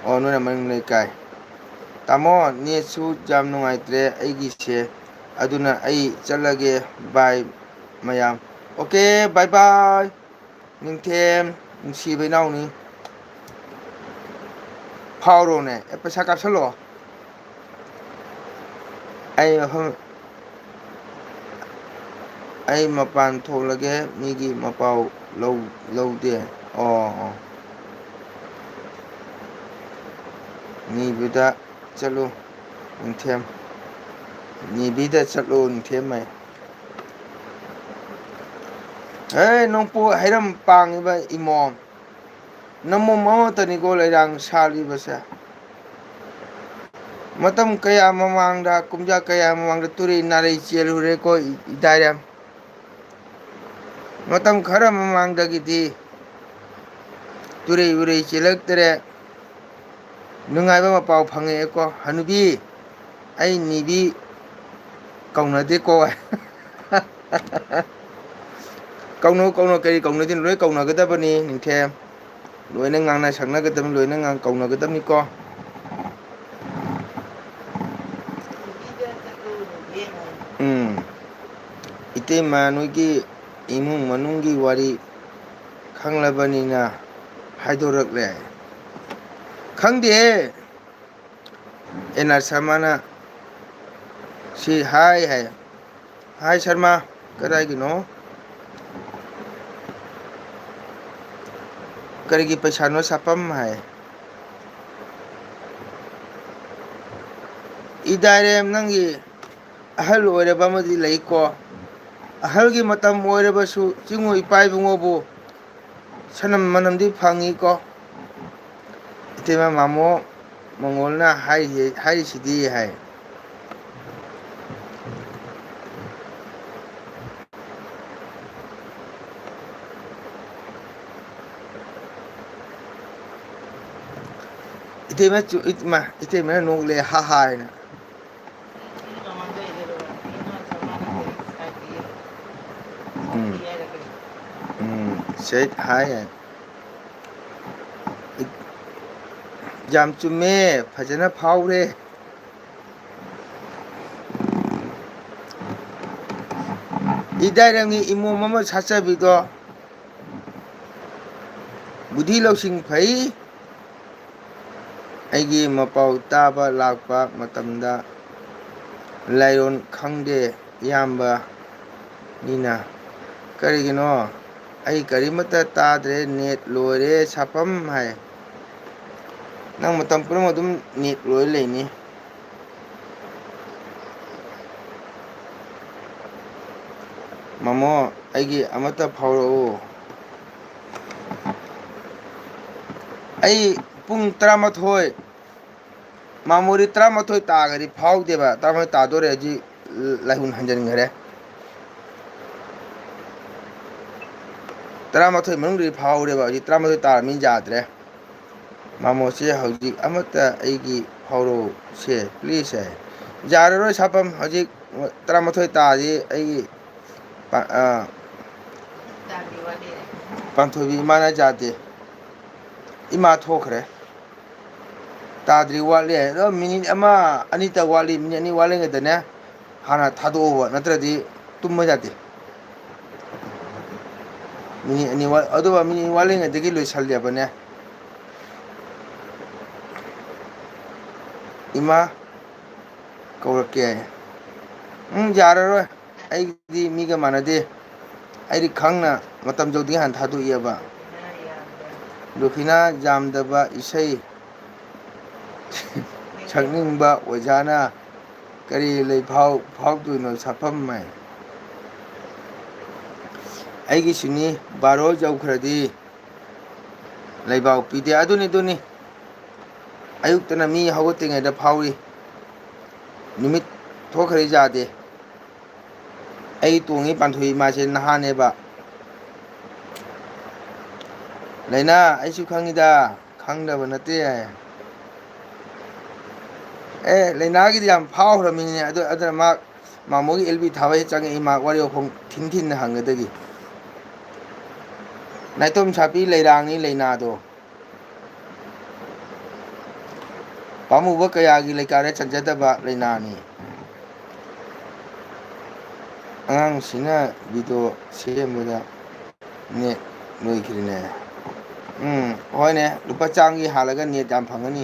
ꯑꯣ, ꯅꯣꯏꯅ ꯃꯅꯤꯡ ꯂꯩꯀꯥꯏ꯫ ꯇꯥꯃꯣ, ꯅꯦꯠꯁꯨ ꯌꯥꯝ ꯅꯨꯡꯉꯥꯏꯇ꯭ꯔꯦ ꯑꯩꯒꯤꯁꯦ, ꯑꯗꯨꯅ ꯑꯩ ꯆꯠꯂꯒꯦ꯫ ꯕꯥꯏ ꯃꯌꯥꯝ꯫ ꯑꯣꯀꯦ, ꯕꯥꯏ ꯕꯥꯏ꯫ ꯅꯤꯡꯊꯦꯝ, ꯅꯨꯡꯁꯤꯕ ꯏꯅꯥꯎꯅꯤ꯫ ꯐꯥꯎꯔꯣꯅꯦ꯫ ꯑꯦ, ꯄꯩꯁꯥ ꯀꯥꯞꯁꯜꯂꯣ꯫ ꯑꯩ ꯃꯐꯝ, ꯑꯩ ꯃꯄꯥꯟ ꯊꯣꯛꯂꯒꯦ, ꯃꯤꯒꯤ ꯃꯄꯥꯎ ꯂꯧ-, ꯂꯧꯗꯦ꯫ ꯑꯣ, ꯑꯣ꯫ ꯅꯤꯕꯤꯗ ꯆꯠꯂꯨ, ꯅꯤꯡꯊꯦꯝ꯫ ꯅꯤꯕꯤꯗ ꯆꯠꯂꯨ, ꯅꯤꯡꯊꯦꯝ ꯍꯥꯏ꯫ ꯍꯦ, ꯅꯣꯡꯄꯣꯛ ꯍꯩꯔꯝ ꯄꯥꯡꯉꯤꯕ ꯏꯃꯣꯝ꯫ ꯅꯃꯣꯝ ꯑꯃꯠꯇꯅꯤꯀꯣ ꯂꯩꯔꯥꯡ ꯁꯥꯠꯂꯤꯕꯁꯦ꯫ ꯃꯇꯝ ꯀꯌꯥ ꯃꯃꯥꯡꯗ, ꯀꯨꯝꯖꯥ ꯀꯌꯥ ꯃꯃꯥꯡꯗ ꯇꯨꯔꯩ ꯅꯥꯔꯩ ꯆꯦꯜꯂꯨꯔꯦꯀꯣ ꯏ-, ꯏꯗꯥꯏꯔꯦꯝ꯫ ꯃꯇꯝ ꯈꯔ ꯃꯃꯥꯡꯗꯒꯤꯗꯤ ꯇꯨꯔꯩ ꯎꯔꯩ ꯆꯦꯜꯂꯛꯇ꯭ꯔꯦ꯫ ꯅꯨꯡꯉꯥꯏꯕ ꯃꯄꯥꯎ ꯐꯪꯉꯛꯑꯦꯀꯣ꯫ ꯍꯅꯨꯕꯤ, ꯑꯩ ꯅꯤꯕꯤ ꯀꯧꯅꯗꯦꯀꯣ꯫ ꯀꯧꯅꯧ, ꯀꯧꯅꯧ, ꯀꯔꯤ ꯀꯧꯅꯗꯣꯏꯅꯣ? ꯂꯣꯏ ꯀꯧꯅꯒꯗꯕꯅꯤ, ꯅꯤꯡꯊꯦꯝ꯫ ꯂꯣꯏꯅ ꯉꯥꯡꯅ ꯁꯛꯅꯒꯗꯕꯅꯤ, ꯂꯣꯏꯅ ꯉꯥꯡ-, ꯀꯧꯅꯒꯗꯕꯅꯤꯀꯣ꯫ ꯎꯝ꯫ ꯏꯇꯩꯃ, ꯅꯣꯏꯒꯤ ꯏꯃꯨꯡ ꯃꯅꯨꯡꯒꯤ ꯋꯥꯔꯤ ꯈꯪꯂꯕꯅꯤꯅ ꯍꯥꯏꯗꯣꯔꯛꯂꯦ꯫ ꯈꯪꯗꯦꯍꯦ꯫ ꯑꯦꯟ ꯑꯥꯔ ꯁꯔꯃꯅ ꯁꯤ ꯍꯥꯏ ꯍꯥꯏ꯫ ꯍꯥꯏ ꯁꯔꯃ, ꯀꯗꯥꯏꯒꯤꯅꯣ? ꯀꯔꯤꯒꯤ ꯄꯩꯁꯥꯅꯣ ꯁꯥꯄꯝ ꯍꯥꯏ꯫ ꯏꯗꯥꯏꯔꯦꯝ, ꯅꯪꯒꯤ ꯑꯍꯜ ꯑꯣꯏꯔꯕ ꯑꯃꯗꯤ ꯂꯩꯀꯣ꯫ ꯑꯍꯜꯒꯤ ꯃꯇꯝ ꯑꯣꯏꯔꯕꯁꯨ ꯆꯤꯡꯉꯨ ꯏꯄꯥ ꯏꯕꯨꯡꯉꯣꯕꯨ ꯁꯅꯝ ꯃꯅꯝꯗꯤ ꯐꯪꯉꯤꯀꯣ꯫ ꯏꯇꯩꯃ ꯃꯥꯃꯣ ꯃꯉꯣꯜꯅ ꯍꯥꯏꯔꯤ-, ꯍꯥꯏꯔꯤꯁꯤꯗꯤ ꯍꯥꯏ꯫ ꯏꯇꯩꯃ ꯆꯨ-, ꯏꯃꯥ, ꯏꯇꯩꯃꯅ ꯅꯣꯛꯂꯦ, ꯍꯥ ꯍꯥ ꯍꯥꯏꯅ꯫ ꯎꯝ꯫ ꯎꯝ, ꯁꯦꯠ ꯍꯥꯏ ꯍꯥꯏ꯫ ꯌꯥꯝ ꯆꯨꯝꯃꯦ, ꯐꯖꯅ ꯐꯥꯎꯔꯦ꯫ ꯏꯗꯥꯏꯔꯝꯒꯤ ꯏꯃꯣꯝ ꯑꯃ ꯁꯥꯠꯆꯕꯤꯗꯣ ꯕꯨꯙꯤ ꯂꯧꯁꯤꯡ ꯐꯩ꯫ ꯑꯩꯒꯤ ꯃꯄꯥꯎ ꯇꯥꯕ ꯂꯥꯛꯄ ꯃꯇꯝꯗ ꯂꯥꯏꯑꯣꯟ ꯈꯪꯗꯦ, ꯏꯌꯥꯝꯕ꯫ ꯅꯤꯅ, "ꯀꯔꯤꯒꯤꯅꯣ? ꯑꯩ ꯀꯔꯤꯃꯠꯇ ꯇꯥꯗ꯭ꯔꯦ, ꯅꯦꯠ ꯂꯣꯏꯔꯦ, ꯁꯥꯐꯝ" ꯍꯥꯏ꯫ ꯅꯪ ꯃꯇꯝ ꯄꯨꯝꯅꯃꯛ ꯑꯗꯨꯝ ꯅꯦꯠ ꯂꯣꯏ ꯂꯩꯅꯤ꯫ ꯃꯃꯣ, ꯑꯩꯒꯤ ꯑꯃꯠꯇ ꯐꯥꯎꯔꯛꯎ꯫ ꯑꯩ ꯄꯨꯡ ꯇꯔꯥꯃꯥꯊꯣꯏ, ꯃꯥꯃꯣꯗꯤ ꯇꯔꯥꯃꯥꯊꯣꯏ ꯇꯥꯒꯗꯤ ꯐꯥꯎꯗꯦꯕ, ꯇꯔꯥꯃꯥꯊꯣꯏ ꯇꯥꯗꯣꯔꯦ ꯍꯧꯖꯤꯛ, ꯂꯥꯏꯍꯨꯟ ꯍꯟꯖꯤꯟꯈ꯭ꯔꯦ꯫ ꯇꯔꯥꯃꯥꯊꯣꯏ ꯃꯅꯨꯡꯗꯗꯤ ꯐꯥꯎꯔꯦꯕ, ꯍꯧꯖꯤꯛ ꯇꯔꯥꯃꯥꯊꯣꯏ ꯇꯥꯔꯃꯤꯅ ꯌꯥꯗ꯭ꯔꯦ꯫ ꯃꯥꯃꯣꯁꯦ ꯍꯧꯖꯤꯛ ꯑꯃꯠꯇ ꯑꯩꯒꯤ ꯐꯥꯎꯔꯛꯎ ꯁꯦ, please ꯍꯥꯏ꯫ ꯌꯥꯔꯔꯣꯏ ꯁꯥꯐꯝ, ꯍꯧꯖꯤꯛ ꯇꯔꯥꯃꯥꯊꯣꯏ ꯇꯥꯔꯗꯤ ꯑꯩꯒꯤ ꯄꯥ-, ꯑ, ꯄꯥꯟꯊꯣꯏꯕꯤ ꯏꯃꯥꯅ ꯌꯥꯗꯦ꯫ ꯏꯃꯥ ꯊꯣꯛꯈ꯭ꯔꯦ꯫ ꯇꯥꯗ꯭ꯔꯤ, ꯋꯥꯠꯂꯤ꯫ ꯑꯗꯣ ꯃꯤꯅꯤꯠ ꯑꯃ ꯑꯅꯤꯇ ꯋꯥꯠꯂꯤ, ꯃꯤꯅꯤꯠ ꯑꯅꯤ ꯋꯥꯠꯂꯤꯉꯩꯗꯅꯦ ꯍꯥꯟꯅ ꯊꯥꯗꯣꯛꯑꯣꯕ, ꯅꯠꯇ꯭ꯔꯗꯤ ꯇꯨꯝꯕ ꯌꯥꯗꯦ꯫ ꯃꯤꯅꯤꯠ ꯑꯅꯤ ꯋꯥꯠ-, ꯑꯗꯨꯒ ꯃꯤꯅꯤꯠ ꯋꯥꯠꯂꯤꯉꯩꯗꯒꯤ ꯂꯣꯏꯁꯜꯂꯦꯕꯅꯦ꯫ ꯏꯃꯥ ꯀꯧꯔꯛꯀꯦ꯫ ꯎꯝ, ꯌꯥꯔꯔꯣꯏ꯫ ꯑꯩꯗꯤ ꯃꯤꯒ ꯃꯥꯟꯅꯗꯦ꯫ ꯑꯩꯗꯤ ꯈꯪꯅ ꯃꯇꯝ ꯌꯧꯗ꯭ꯔꯤꯉꯩ ꯍꯥꯟꯅ ꯊꯥꯗꯣꯛꯏꯑꯕ꯫ ꯂꯨꯐꯤꯅꯥ ꯌꯥꯝꯗꯕ ꯏꯁꯩ ꯁꯛꯅꯤꯡꯕ ꯑꯣꯖꯥꯅ ꯀꯔꯤ ꯂꯩꯐꯥꯎ ꯐꯥꯎꯗꯣꯏꯅꯣ ꯁꯥꯐꯝ ꯃꯥꯏ? ꯑꯩꯒꯤꯁꯨꯅꯤ, ꯕꯥꯔꯣ ꯌꯧꯈ꯭ꯔꯗꯤ ꯂꯩꯕꯥꯎ ꯄꯤꯗꯦ꯫ ꯑꯗꯨꯅꯤ, ꯑꯗꯨꯅꯤ꯫ ꯑꯌꯨꯛꯇꯅ ꯃꯤ ꯍꯧꯒꯠꯇ꯭ꯔꯤꯉꯩꯗ ꯐꯥꯎꯏ꯫ ꯅꯨꯃꯤꯠ ꯊꯣꯛꯈ꯭ꯔꯗꯤ ꯌꯥꯗꯦ꯫ ꯑꯩ ꯇꯣꯡꯉꯤ ꯄꯥꯟꯊꯣꯏ ꯏꯃꯥꯁꯦ ꯅꯍꯥꯅꯦꯕ꯫ ꯂꯩꯅꯥ, ꯑꯩꯁꯨ ꯈꯪꯉꯤꯗ, ꯈꯪꯗꯕ ꯅꯠꯇꯦ꯫ ꯑꯦ, ꯂꯩꯅꯥꯒꯤꯗꯤ ꯌꯥꯝ ꯐꯥꯎꯈ꯭ꯔꯃꯤꯅꯦ꯫ ꯑꯗꯨ, ꯑꯗꯨꯅ ꯃꯥ ꯃꯥꯃꯣꯒꯤ ꯑꯦꯜ ꯕꯤ ꯊꯥꯕ ꯍꯦꯛ ꯆꯪꯉꯛꯏ, ꯃꯥ ꯋꯥꯔꯤ ꯋꯥꯈꯣꯡ ꯊꯤꯟ ꯊꯤꯟꯅ ꯍꯪꯒꯗꯒꯤ꯫ ꯅꯥꯏꯇꯣꯝ ꯁꯥꯄꯤ ꯂꯩꯔꯥꯡꯅꯤ ꯂꯩꯅꯥꯗꯣ꯫ ꯄꯥꯝꯃꯨꯕ ꯀꯌꯥꯒꯤ ꯂꯩꯀꯥꯗ ꯆꯟꯖꯗꯕ ꯂꯩꯅꯥꯅꯤ꯫ ꯑꯉꯥꯡꯁꯤꯅ ꯚꯤꯗꯤꯑꯣ ꯁꯦꯝꯕꯗ ꯅꯦꯠ ꯂꯣꯏꯈ꯭ꯔꯤꯅꯦ꯫ ꯎꯝ, ꯍꯣꯏꯅꯦ, ꯂꯨꯄꯥ ꯆꯥꯝꯒꯤ ꯍꯥꯜꯂꯒ ꯅꯦꯠ ꯌꯥꯝ ꯐꯪꯒꯅꯤ꯫